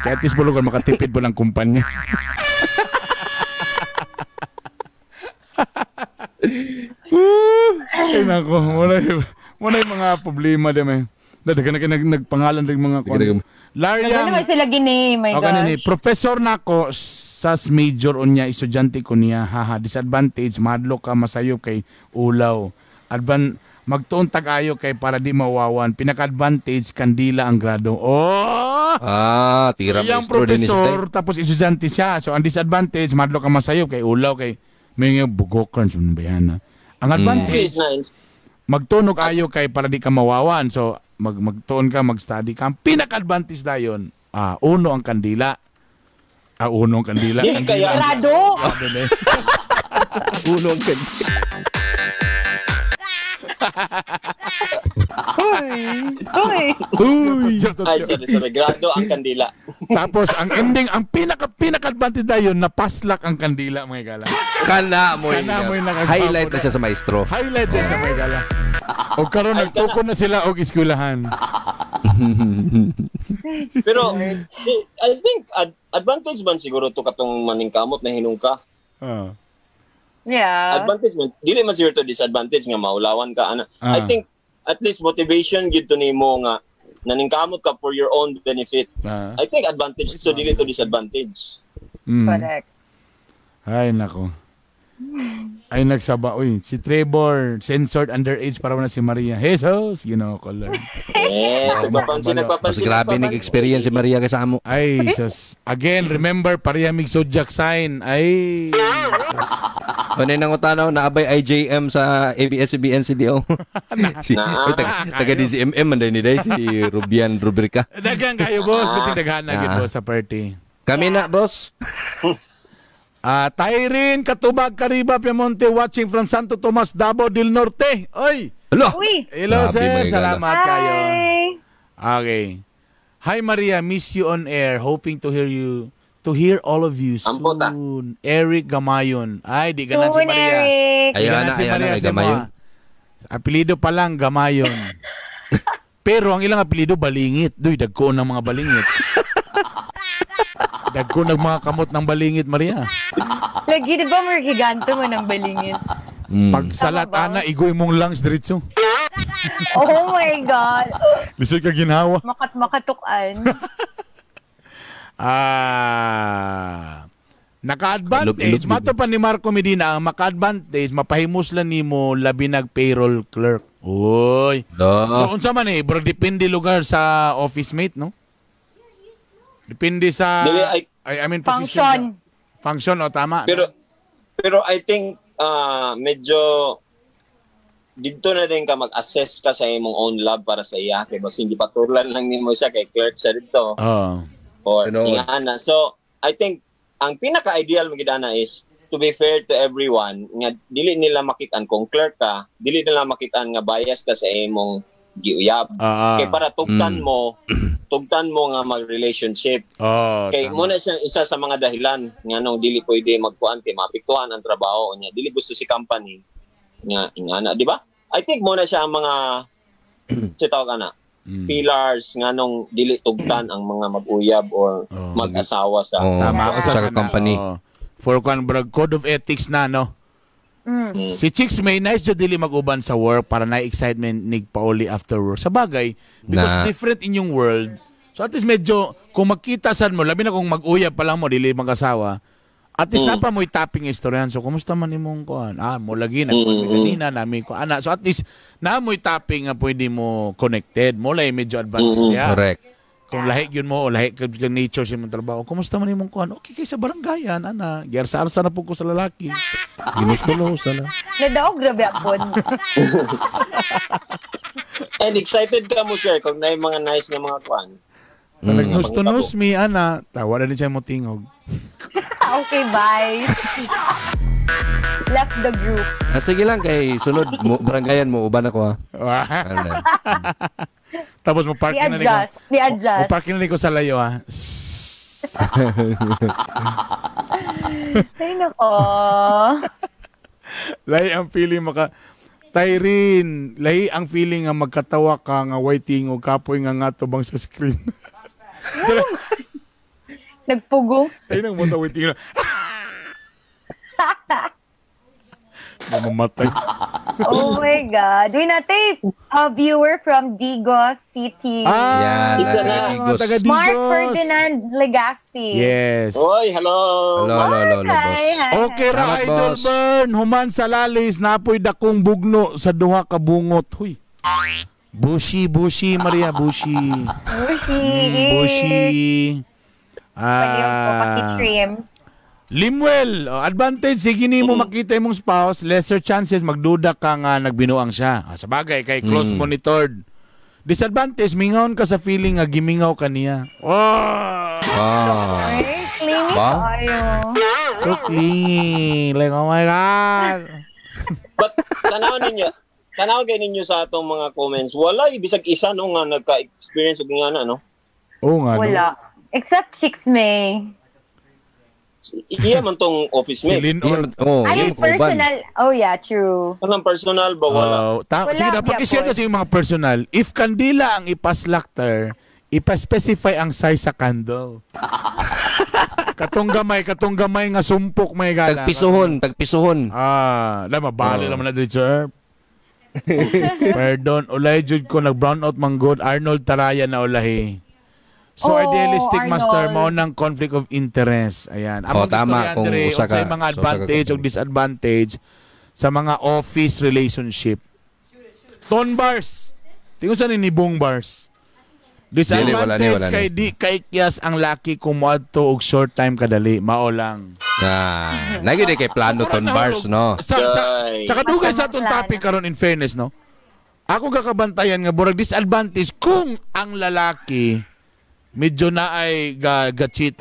Kaya at least bulugan makatipid po ng kumpanya. Ay nako, wala yung mga problema din eh. Daghan na nagpangalan rin mga kon. Lariam. Ano sila gini, my gosh. Ni professor nako sas major unya estudyante ko niya haha disadvantage mahadlok ka masayop kay ulaw. Magtuon tag-ayo kay para di mawawan. Pinaka-advantage kandila ang grado. Oh! Tira so, iyang professor tapos estudyante siya. So ang disadvantage mahadlok ka masayop kay ulaw kay may nga bugokan sa bayana. Ang advantage magtunog ayo kay para di ka mawawan. So magtuon ka, mag-study ka. Ang pinaka-advantage dayon, uno ang kandila. Uno ang kandila. Kandila. Grado. Uno ang kandila. Uy. Uy. Ay, sorry. Grado ang kandila. Tapos, ang ending, ang pinaka-advantage dayon, napaslak ang kandila, mga gala. Kana mo highlight na siya sa maestro. Highlight na siya, mga gala. O karon nagtuko na sila og eskwelahan. Pero I think advantage man siguro to katong maningkamot na hinungka. Yeah. Advantage man dili man siguro to disadvantage nga maulawan ka ana. I think at least motivation gid to nimo nga naningkamot ka for your own benefit. I think advantage to dili to disadvantage. Correct. Ay nako. Ay nagsaba uy si Trevor censored underage para na si Maria Jesus you know color. Yes, nagpapansin. Mas grabe ning experience si Maria kay sa amo. Ay sus. Again remember pareha mig zodiac sign. Ay sus. Ano nang utanaw naabay IJM sa ABS-CBN CDO. Si taga DCMM man ni day si Rubian Rubrica. Daghang kayo boss, bitin daghan na gid boss sa party. Kami na boss. Tyrene Katubag Kariba Piemonte watching from Santo Tomas, Davao del Norte. Oy! Hello! Hello, sir. Salamat kayo. Hi. Okay. Hi, Maria. Miss you on air. Hoping to hear you To hear all of you Ampot, ah. soon. Eric Gamayon. Ay, di ganan si Soon, Maria. Eric. Di Ayaw ganan na, si ayaw na Maria kay sa mo, Gamayon. ah. Apelido pa lang, Gamayon. Pero ang ilang apelido, Balingit. Duy, dagko ng mga balingit. Dagko ng mga kamot ng balingit, Maria. Lagi, di ba, mer giganto man ang balingit? Mm. Pag salat, Tama ba? ana, igoy mong lungs diretso. Oh my God. Lisod ka ginhawa. Makat-makatukan. Ah. Naka-advantage, Ilob-ilob, mato pa ni Marco Medina, ang maka-advantage, mapahimus lang nimo labi nag payroll clerk. Uy. Do. So unsa man eh, bro, depende lugar sa office mate, no? Depende sa Dili, I mean position. Function. Function o tama. Pero pero I think medyo didto na din ka mag-assess ka sa imong own love para sa iya kay basin gipatulan lang nimo siya kay clerk siya didto Oh. or Tinuod. ingana. So I think ang pinaka-ideal mo gid ana is to be fair to everyone nga dili nila makitaan kung clerk ka, dili nila makitaan nga bias ka sa imong giuyab. Ah. Kay para tugtan mo, tugtan mo nga mag-relationship. Oh, Kay tama. muna siyang isa sa mga dahilan nga nung dili pwede magkuan kay maapektuhan ang trabaho niya. Dili gusto si company nga ingana, di ba? I think muna siya ang mga si tawag ana pillars nga nung dili tugtan ang mga mag-uyab or Oh. mag-asawa sa Oo. Tama Sa sa company. Oh. For kwan brag code of ethics na no. Mm. Si Chicks may nice jud dili mag-uban sa work para na excitement nig pauli after work. Sa bagay, because Na. different inyong world. So at least medyo kung magkita sad mo, labi na kung mag-uyab pa lang mo dili mag-asawa. At least napa mo'y topping istoryahan. So kumusta man imong kuan? Ah, mo lagi na kanina nami ko ana. So at least na mo'y topping nga pwede mo connected. Mo lay medyo advantage niya. Correct. Kung lahi yun mo o lahi ka ka nature sa imong trabaho, kumusta man imong kuan? Okay kay sa barangayan ana. Giarsa-arsa na po ko sa lalaki. Ginusto sana. Nadaog, grabe apod. And excited ka mo share kung na mga nice nga mga kuan. Mm. Nagnusto-nus mi ana, tawa na din siya mo tingog. Okay, bye. Left the group. Ah, sige lang kay sunod mo barangayan mo uban ako ha. Ano na. Tapos mo parking na ni ko. Di-adjust. Di-adjust. Mo parking na ni ko sa layo ha. Ay, nako. Lahi ang feeling maka Tyrene, lahi ang feeling nga magkatawa ka nga way tingog kapoy nga nga tubang sa screen. Nagpugong. Ay nang mo way tingog. Mamamatay. Oh my God. Uy, natin, a viewer from Digos City. Ah, Yan, Ito na. mga taga Digos. Mark Ferdinand Legaspi. Yes. Oy, hello. Hello, hello, hello, hello, Hi, boss. hi. Okay ra Salamat, Idol boss. Burn, human sa lalis napoy dakong bugno sa duha ka bungot. Huy. Bushi, bushi Maria, bushi. Bushi. Bushi. Pwede yung Ah. pakitrim. Limuel, oh, advantage sige nimo makita imong spouse, lesser chances magduda ka nga nagbinuang siya. Ah, sa bagay kay close monitored. Disadvantage mingaon ka sa feeling nga gimingaw ka niya. Oh, Ah. Ay, clingy Ba? tayo. so clingy. Like oh my God. But tanaw kay ninyo sa atong mga comments, wala bisag isa no nga nagka-experience og nga na no. Oo nga no. Wala. Except Chicks May. Iya man tong office Si mate. Lin Iya, oh, Ay, iya, uban. personal. Oh yeah, true. Anong personal ba wala? Oh, Wala, sige na, pag-share na Biapon. sa inyong mga personal. If kandila ang ipaslakter, ipa-specify ang size sa candle. Katong gamay nga sumpok may gala. Tagpisuhon, tagpisuhon. Ah, la mabali Oo. naman na dito, sir. Pardon, ulay jud ko nag brown out manggod Arnold Taraya na ulahi. So Oh, idealistic Arnold. master mao ng conflict of interest. Ayan. Oh, tama, istorya, kung Andre, usa ka- unsay mga sa usa ka advantage o company. disadvantage sa mga office relationship. Ton bars. Tingnan sa ni Bong bars. Dili, wala ni, Disadvantage wala ni. kay di kaikyas ang laki kung moadto og short time kadali. Mao lang. Ah, nagyud kay plano ton bars no. Sa, Ay. sa kadugay sa atong Plano. topic karon in fairness no. Ako kakabantayan nga burag disadvantage kung ang lalaki medyo na ay ga cheat,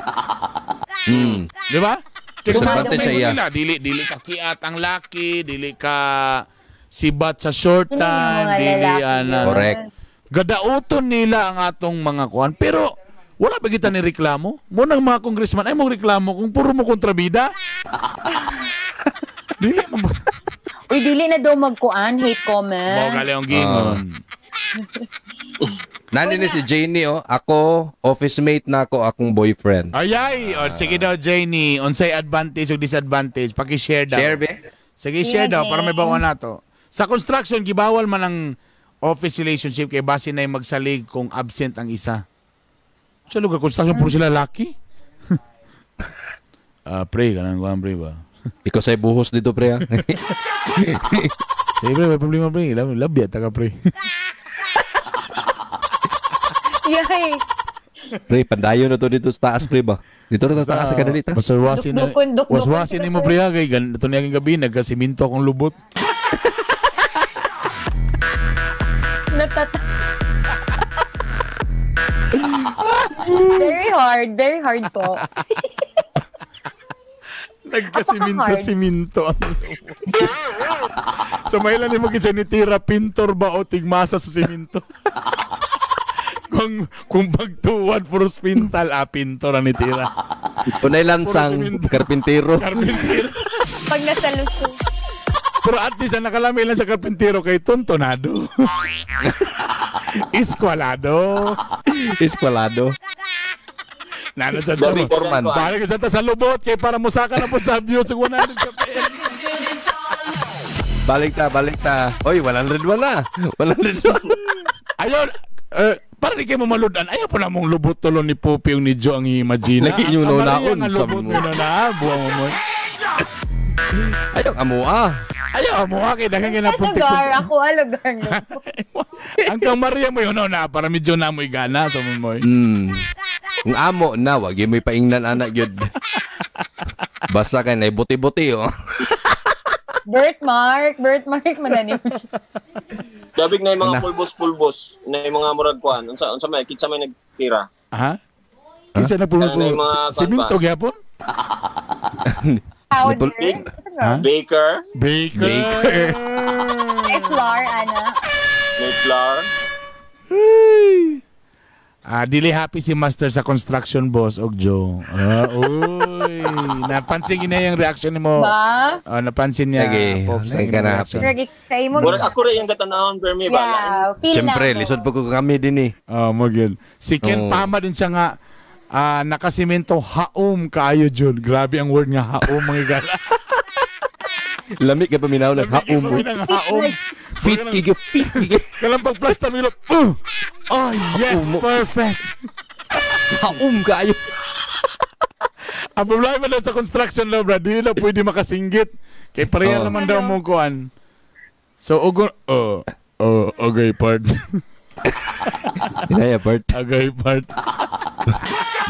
di ba? Kaya sa Disadvantage sa iya. nila, dili dili ka kiat ang laki, dili ka sibat sa short Hindi yung time, mga dili lalaki ana. yun. Correct. Gadauton nila ang atong mga kuan pero Wala ba kita ni reklamo? Mo nang mga congressman ay mong reklamo kung puro mo kontrabida. Dili man ba? Uy, dili na daw magkuan, hate comment. Mo gali ang gingon. Nani ni si Janie oh, ako office mate na ako akong boyfriend. Ayay, o sige daw Janie, unsay advantage o disadvantage? Paki-share daw. Share be. Sige, share daw para may bawa nato. Sa construction gibawal man ang office relationship kay base na magsalig kung absent ang isa. Sa lugar construction puro sila laki. Pre, kanang kuan pre ba? Ikaw say buhos dito pre ah. Sige pre, may problema pre. Love ta ka pre. Yikes. Pre, pandayon na to dito sa taas pre ba? Dito na sa taas sa kanalita. Basta wasin na. Waswasin nimo pre ha kay ganito niya gabi nagkasiminto akong lubot. Very hard po. Nagkasiminto-siminto ang lubot. So may ilan mo kinsa ni tira pintor ba o tigmasa sa siminto? Kung pagtuwad puro spintal, pintor ang nitira. Unay lansang, karpintero. Karpintero. Pag nasa luso. Pero at least ang nakalami lang sa karpintero kay tontonado. Eskwalado. Eskwalado. Nana sa Dorman. Balik ka sa lubot kay para musaka na po sa views 100 kapel. Balik ta. Oy, 101 na. 101. Ayun, para di kayo mamaludan, ayaw po na mong lubot tulo ni Popi yung ni Joe ang i-imagine. Lagi yung naon. Lubot mo na, buwang mo. Ayaw, amoa. Ayaw, amoa. Kaya dagang ginapuntik. Lugar, ako, lugar. Ang kang Maria mo yun, na, para medyo na mo'y gana. So, mo. Kung amo na, wag yun mo'y paingnan, anak yun. Basta ka na, buti-buti, oh. Birthmark, mananim. Dabig na yung mga pulbos-pulbos, na yung mga murag kuan. Unsa may kinsa may nagtira? Ha? Kinsa na pulbos? Siminto gyapon? Powder. Baker. Baker. May flour, ana. May flour. Dili happy si Master sa construction boss og Joe. Uy, napansin niya yung reaction nimo. Ba? Napansin niya. Okay. Pops, ang ka na. reaction. Murag ako rin yung katanahon permi ba? Yeah, feel siyempre, lisod pa ko kami din eh. Oh, mo gyud. Si Ken Pama din siya nga nakasimento haom kaayo jud. Grabe ang word nga haom mga gala. Lami ka paminaw lang haom. Haom. Fit kige. Kalang pagplasta milo. Oh, yes, perfect. Haom kaayo. Ang problema daw sa construction law, brad, di na pwede makasinggit. Kay pareha naman daw mo kuan. So, okay part. Dinaya part. Okay part.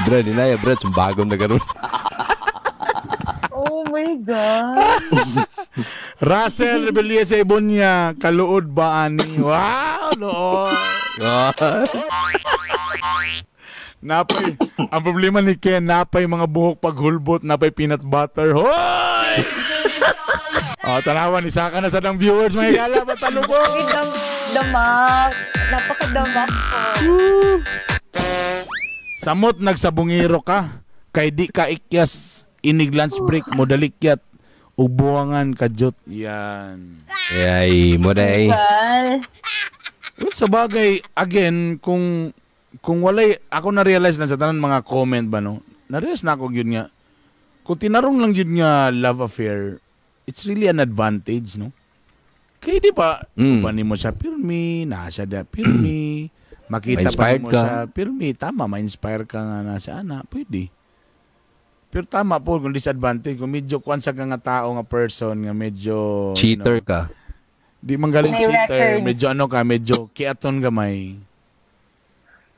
Brad, dinaya brad, sumbagom na karon. Oh my God. Russell Rebellion sa Ibonya, kaluod ba ani? Wow, looy. Napay, ang problema ni Ken, napay mga buhok paghulbot, napay peanut butter. Hoy! Oh, tanawan, isa ka na sa dang viewers, mga gala, batalubot. Damak. Napakadamak po. Samot, nagsabungiro ka. Kay di ka ikyas, inig lunch break, mo dalikyat. Ubuangan kajot. Yan. Ay, mo day. Well, sa bagay, again, kung walay, ako na-realize na sa tanan mga comment ba, no? Na-realize na ako yun nga. Kung tinarong lang yun nga love affair, it's really an advantage, no? Kaya di ba, upanin mo siya pirmi, nasa da pirmi, makita pa mo siya pirmi, tama, ma-inspire ka nga na sa ana, pwede. Pero tama po, kung disadvantage, kung medyo kuan sa ka nga tao nga person, nga medyo... Cheater ka. Di man galing cheater, medyo ano ka, medyo kiaton gamay.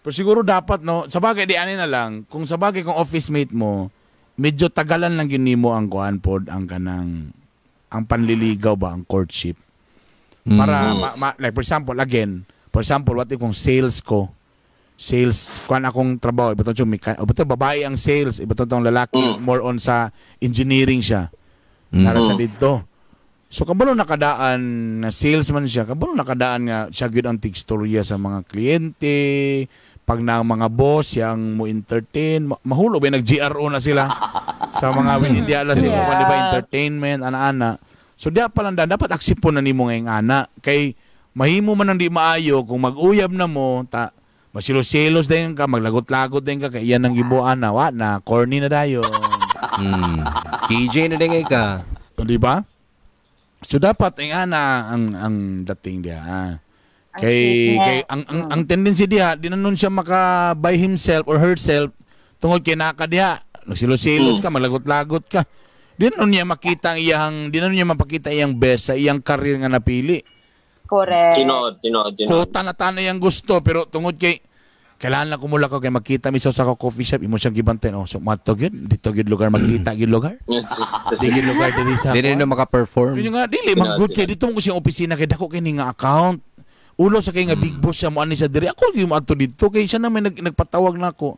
Pero siguro dapat, no, sa bagay, di ani na lang, kung sa bagay kung office mate mo, medyo tagalan lang yun nimo ang kuan pod, ang kanang, ang panliligaw ba, ang courtship. Para, like for example, again, for example, what if kung sales ko, sales, kuan akong trabaho, iba to, iba to babae ang sales, iba to tong lalaki, more on sa engineering siya. Nara sa dito. So, kabalo nakadaan na salesman siya, kabalo nakadaan nga siya gyud ang tigstorya sa mga kliyente, Pag na ang mga boss yang mo entertain, mahulog ba, nag-GRO na sila sa mga hindi ala sila di ba, entertainment ana-ana. So diya pa lang dapat accept po na nimo ngayong ana kay mahimo man ang di maayo kung mag-uyab na mo ta, masilos-silos din ka, maglagot-lagot din ka kay iyan ang gibuan na wa na corny na dayon. KJ na din ngay ka. O, di ba? So dapat ang ana ang dating diha. Kay kay ang tendency diha, di na nun siya maka by himself or herself tungod kay naka diha. Nagsilos-silos ka, malagot-lagot ka. Di na nun niya makita ang iyang, di na nun niya mapakita iyang best sa iyang career nga napili. Correct. Tinuod, tinuod, tinuod. Kota na tanay ang gusto pero tungod kay kailangan lang kumula ko kay makita mi sa coffee shop, imo siyang gibantayan. Oh, so madto gyud dito gyud lugar, makita gyud lugar. Di gyud lugar diri sa Dili na maka-perform. Yun nga, dili man good kay dito mo ko siyang opisina kay dako kay ni nga account. Ulo sa kay nga big boss siya mo ani sa diri. Ako gyud mo adto dito kay siya na may nagpatawag na ako.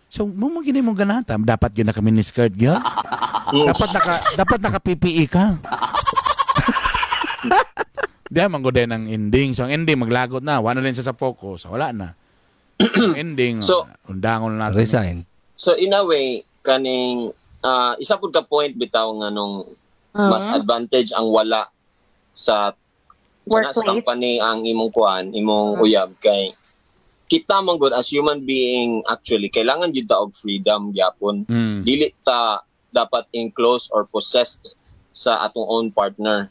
So mo man gini mong ganahan. Dapat gyud naka miniskirt gyud. Dapat naka PPE ka. Di man gud ang ending. So ang ending maglagot na. Wala na rin siya sa focus. Wala na. Ang ending, So, undangon na natin. Resign. So in a way, kaning isa pud ka point bitaw nga nung mas advantage ang wala sa Workplace. sa company ang imong kuan, imong uyab kay kita man gud as human being, actually kailangan jud ta og freedom gyapon. Dili ta dapat enclosed or possessed sa atong own partner.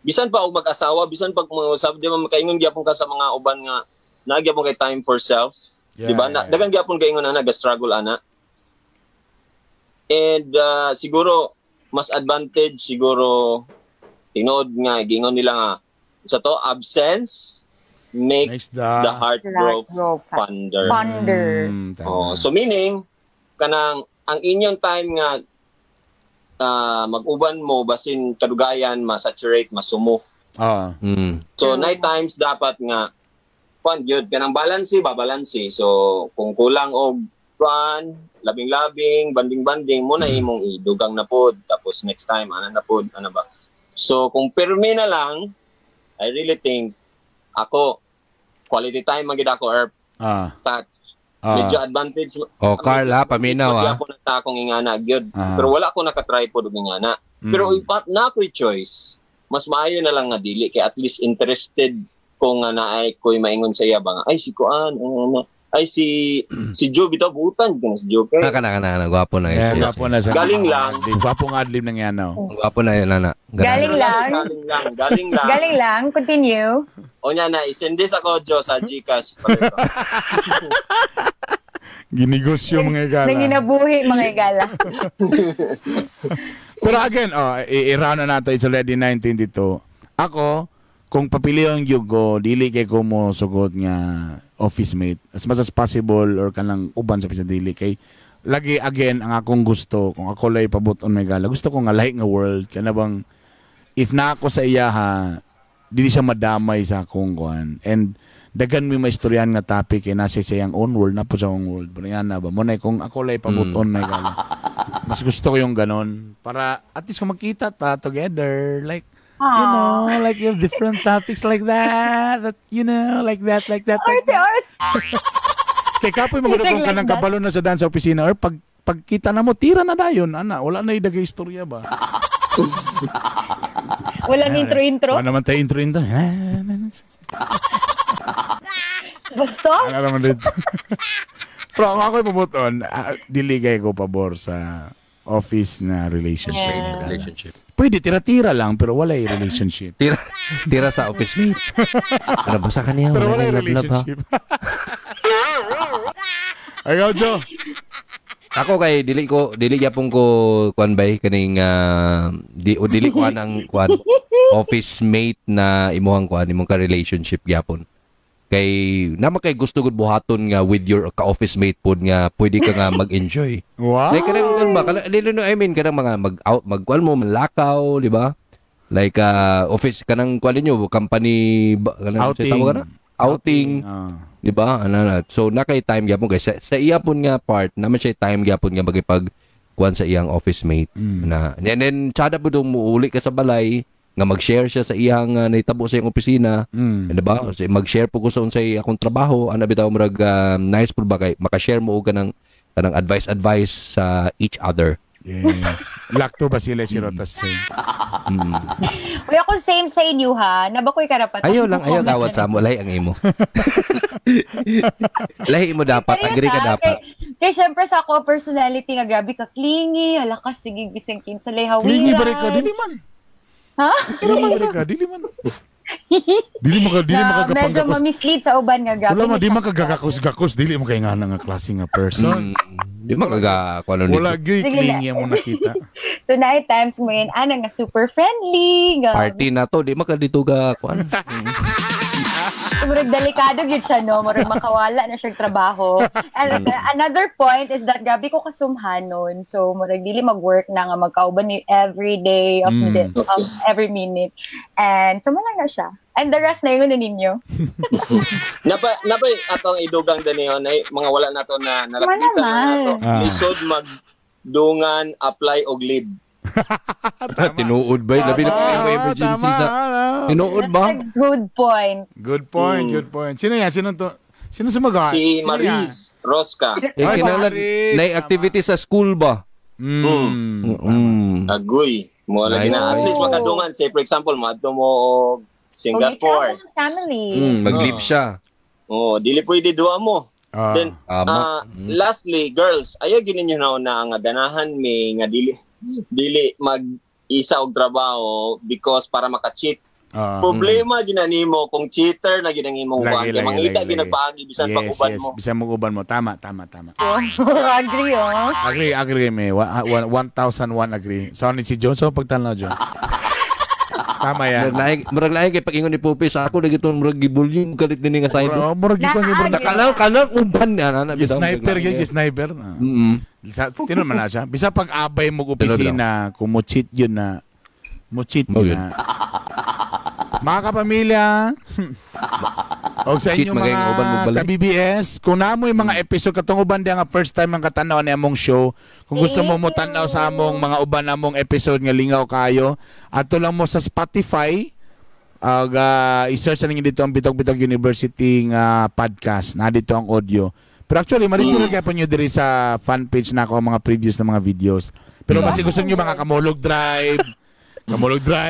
Bisan pa og mag-asawa, bisan pag mga usab, di ba makaingon gyapon ka sa mga uban nga naa gyapon kay time for self, Yeah, di ba? Na, yeah. dagan gyapon kaingon ana, ga-struggle ana. And siguro mas advantage siguro tinuod nga giingon nila nga sa to, absence makes Makes the the heart grow fonder. Fonder. Tama. Oh, so meaning kanang ang inyong time nga mag-uban mo basin kadugayan ma-saturate, masumo. So night times dapat nga kuan gyud kanang balance ba, balance. So kung kulang og kuan, labing-labing, banding-banding mo na imong idugang na pod, tapos next time ana na pod, ana ba. So kung pirmi na lang, I really think ako quality time man gid ako or touch. Medyo advantage. Oh, Carl, ha, paminaw, ha. Ako na akong ingana gyud. Pero wala ko naka-try pod og ingana. Pero if na ako'y choice, mas maayo na lang nga dili kay at least interested ko nga naay ko'y maingon sa iya ba nga, ay si kuan, ano, ay si si Joe bitaw butan gyud si Joe kay. Kana, gwapo na Yeah, yun. gwapo na siya. Galing lang. Gwapo nga adlib ng yan, oh. Gwapo na yun, ana. Galing lang. Galing lang, galing lang. Galing lang. Continue. O nya na, isendis ako Joe sa GCash. Ginegosyo mga igala. Nanginabuhi mga igala. Pero again, oh, i-round na nato. It's already 9:22. Ako, kung papiliyon gyud ko, dili kay ko mo sugot nga office mate. As much as possible or kanang uban sa bisa dili kay lagi again ang akong gusto kung ako lay pabot-on may gala, gusto ko nga lahi nga world kana bang if na ako sa iya ha, dili siya madamay sa akong kuan and daghan mi maistoryahan nga topic kay nasa sa iyang own world na po sa akong world. Pero yan na ba mo na kung ako lay pabot-on may gala, mas gusto ko yung ganon para at least kung magkita ta together, like you know, like you have different topics like that, that you know, like that, like that, like Arte, that. arte. Kay kapoy magud Like kung kanang that? kabalo na sa dance sa opisina or pag pagkita na mo, tira na dayon, ana, wala na idagay istorya ba. Walang intro-intro. Wala naman tayo intro intro. Basta? Wala naman dito. Pero ang ako'y pabuton, dili kay ko pabor sa office na relationship. Yeah. Relationship. Pwede tira-tira lang pero wala yung relationship. Tira sa office mate. Pero basta kaniya, Pero wala wala yung yung love-love, ha. relationship. Ikaw, Joe. Ako kay dili gyapon ko kuan bay kaning di o dili kuan ang kuan office mate na imuhang kuan imong ka relationship gyapon. Kay naman kay gusto gud buhaton nga with your ka office mate pod nga pwede ka nga mag-enjoy. Wow. Like kanang kuan ba kanang dili no I mean kanang mga mag out magkuan mo manlakaw, di ba? Like office kanang kuan ninyo company kanang Outing. tawag na? Outing. Di ba? Ano na. So na kay time gyapon kay sa iya pon nga part naman siya time gyapon nga magipag kuan sa iyang office mate na. And then tsada po dong muuli ka sa balay nga mag-share siya sa iyang nahitabo sa iyang opisina. Di ba? Mag-share po ko sa unsay akong trabaho, ana bitaw murag nice po ba kay maka-share mo og kanang advice sa each other. Yes. Lakto ba sila si Rotas? Uy, ako same sa inyo ha. Nabakoy karapatan. Ayaw lang, ayaw kawat sa mo. Lahi ang imo. Lahi mo dapat. Agree ka dapat. Kaya syempre sa ako personality nga grabe ka clingy. Hala ka, sige, bisang kinsa lay hawiran. Clingy ba rin ka? Dili man. Ha? Clingy ba rin ka? Dili man. Dili mo ka medyo ma-mislead sa uban nga grabe. Wala ma, di man kagakos-gakos. Dili mo kay nga nga klase nga person. Di man kagakano nito. Wala gyud clingy mo nakita. So nine times mo yun, ana nga super friendly. Nga, party na to, di man ka dito ga kuan. Murag delikado gyud siya no, murag makawala na siya trabaho. And another point is that grabe ko kasumhanon. So murag dili mag-work na nga magkauban ni every day of the of every minute. And so mo lang na siya. And the rest na yun na ninyo. Napa atong idugang daniyon ay mga wala na to na nalapita na to. Lisod magdungan, apply og leave. Tinuod ba? Labi na yung emergency sa... Tinuod ba? Good point. Good point, good point. Sino yan? Sino to? Sino sumagot? Si Mariz Rosca. Eh, kinahanglan na activity sa school ba? Agoy. Mo lagi na. At least makadungan. Say, for example, maadto mo Singapore. Family. Mag-leave siya. Oh, dili pwede duha mo. Then, lastly, girls, ayaw ginin nyo na nga ganahan mi nga dili mag-isa og trabaho because para maka-cheat. Problema ginanimo kung cheater na ginang imong uban. Kay mangita ginagpaagi bisan pag uban mo. Bisan mo uban mo. Tama. Agree oh. Agree me. 1001 agree. Sa ni si John so pagtan-aw John. Tama yan. Murag lahi kay pag-ingon ni Pope sa ako lagi tong murag gi-volume kalit dinhi nga side. Murag gikuan gyud nakalaw kanang uban ana sniper gyud sniper. Tinuod man na siya. Bisa pag abay mo opisina, kung mo cheat yun na. Mo cheat yun na. Mga kapamilya, og sa inyong mga ka-BBS, kung namoy mga episode katong uban diya nga first time ang katanaw ni among show, kung gusto mo mo tan-aw sa among mga uban namong episode nga lingaw kayo, adto lang mo sa Spotify, og i-search na ninyo dito ang Bitok Bitok University nga podcast, na dito ang audio. Pero actually, marinig kaya po nyo diri sa fan page na ako ang mga previous na mga videos. Pero kasi gusto nyo mga Kamulog Drive,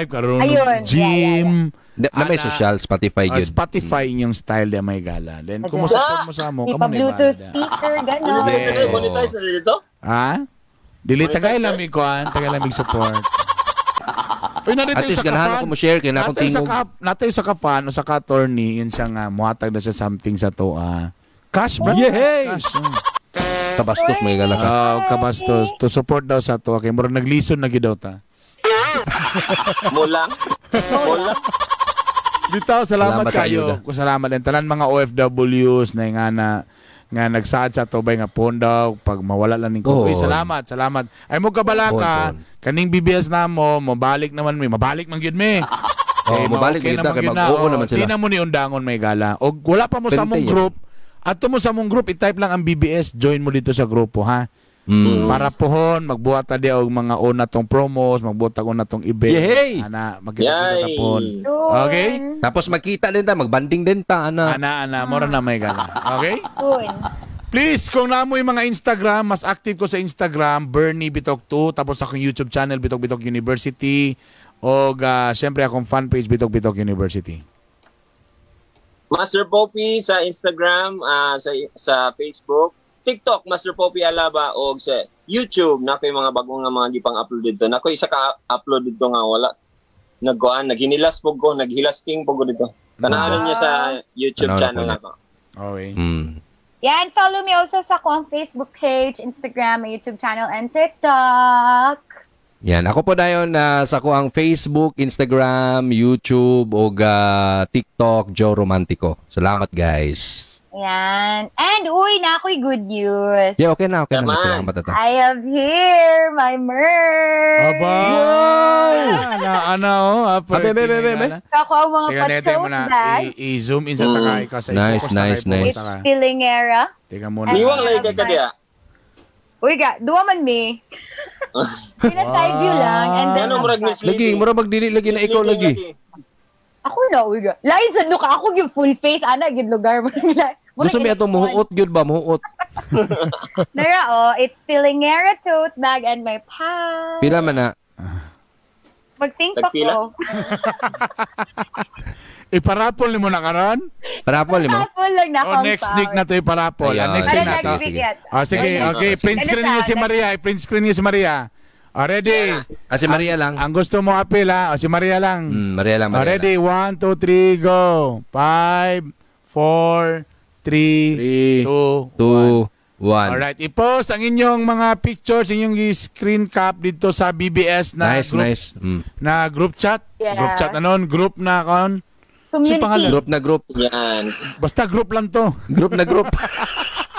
karoon gym. Yeah. Na may social, Spotify yun. Spotify inyong style di may gala. Then, kung mo-support mo sa mo, kamo na Bluetooth speaker, gano'n. Yes. Monetize na dito? Ha? Dili, tagay lamig ko, tagay lamig support. Uy, at least ganahan ako mo share kaya na akong tingog. Natay sa ka-fan o sa ka-attorney, yun siya nga, muhatag na siya something sa to. Cash ba? Yay! Cash. Kabastos may gala ka. Kabastos. To support daw sa to. Okay, murag naglison na gid daw ta. Mulang. Bitaw, salamat kayo. Salamat din tanan mga OFWs na nga na nga nagsaad sa tubay nga pondaw pag mawala lang ning ko. Salamat, salamat. Ay mo kabala ka kaning BBS na mo, mabalik naman mi, mabalik man gyud mi. Oh, mabalik gyud na kay mag-oo naman sila. Di na mo ni undangon may gala. Og wala pa mo sa mong group, adto mo sa mong group, i-type lang ang BBS, join mo dito sa grupo ha. Para pohon magbuhat ta di og mga una tong promos, magbuhat og una tong event. Yay! Ana, magkita ta pohon. Okay? Tapos magkita din ta, magbanding din ta ana. Ana, mora na may gala. Okay? Soon. Please, kung namoy mga Instagram, mas active ko sa Instagram, Bernie Bitok 2, tapos akong YouTube channel Bitok Bitok University og syempre akong fan page Bitok Bitok University. Master Poppy sa Instagram, sa Facebook, TikTok, Master Poppy Alaba, o sa YouTube, na ko'y mga bagong nga mga gipang upload dito. Na ko'y isa ka-upload dito nga wala. Nagkuhan, naghinilas po ko, naghilas king po ko dito. Tanahan niyo sa YouTube channel na ko. Okay. Yeah, and follow me also sa akong Facebook page, Instagram, my YouTube channel, and TikTok. Yan. Ako po dayon sa ko ang Facebook, Instagram, YouTube, o TikTok, Joe Romantico. Salamat, guys. Yan. And uy, na ako'y good news. Yeah, okay na. Okay na. Salamat ata. I have here my merch. Aba! Wow! Ana, oh. Abe. Ako ang mga pa-tote bag. I-zoom in sa taka. Ikaw sa Nice, nice, nice. It's Filingera. Teka muna. Niwang lay ka diya. Uy ga, duwa man mi. Pina side view lang and then Ano murag Lagi, misleading? mura magdili lagi na ikaw Misleading lagi. Ako na uy ga. Lain sa luka ako yung full face ana gyud lugar. Gusto mi atong muhuot gyud ba, muhuot. Nara oh, it's Filingera tote bag and my pouch. Pila man na? Mag-think pa Tagpila? ko. Iparapol ni mo na karon? Parapol mo. Apple lang na Oh, next week na to iparapol. Ayan. Ah, next Para week na to. next week Sige. yan. Ah, sige, okay. Print Ano screen niyo sa- si Maria. I-print screen niyo si Maria. Ah, ready? Ah, si Maria lang. Ang gusto mo apil ha? O, si Maria lang. Maria lang, Ah, Maria ready? lang. 1, 2, 3, go. 5, 4, 3, 3, 2, 2, 1. Alright, i-post ang inyong mga pictures, inyong i-screen cap dito sa BBS na Nice, group nice. Na group chat. Yeah. Group chat anon, group na kon. Community. pangalan? Group na group. Yan. Basta group lang to. Group na group.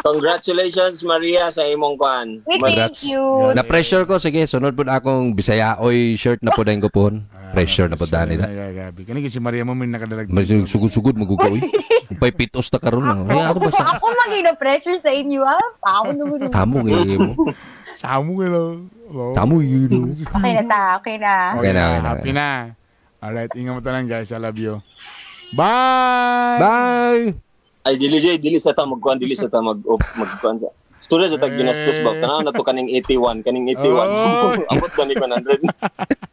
Congratulations Maria sa imong kwan. Uy, thank Congrats. you. Na pressure ko sige, sunod pud akong Bisaya oy shirt na pud ko pon. Pressure na pud dani na. Ay, ay, grabe. Kani si Maria mo may nakadalag. Sugod-sugod magugaw oy. Umpay pitos ta karon lang. Ay ako basta. Ako magino pressure sa inyo ah. Ako naman. Tamo ngayon mo. Samo gilo. Tamo yun. Okay na ta, okay na. Okay Okay na, na, okay na. happy na. Alright, ingat mo tanan guys. I love you. Bye! Bye. Ay dili jay, dili sa ta magkuan, dili sa ta mag magkuan sa. Student sa tag ginastos ba? Tanaw na to kaning 81, kaning 81. Oh. Abot ba ni 100?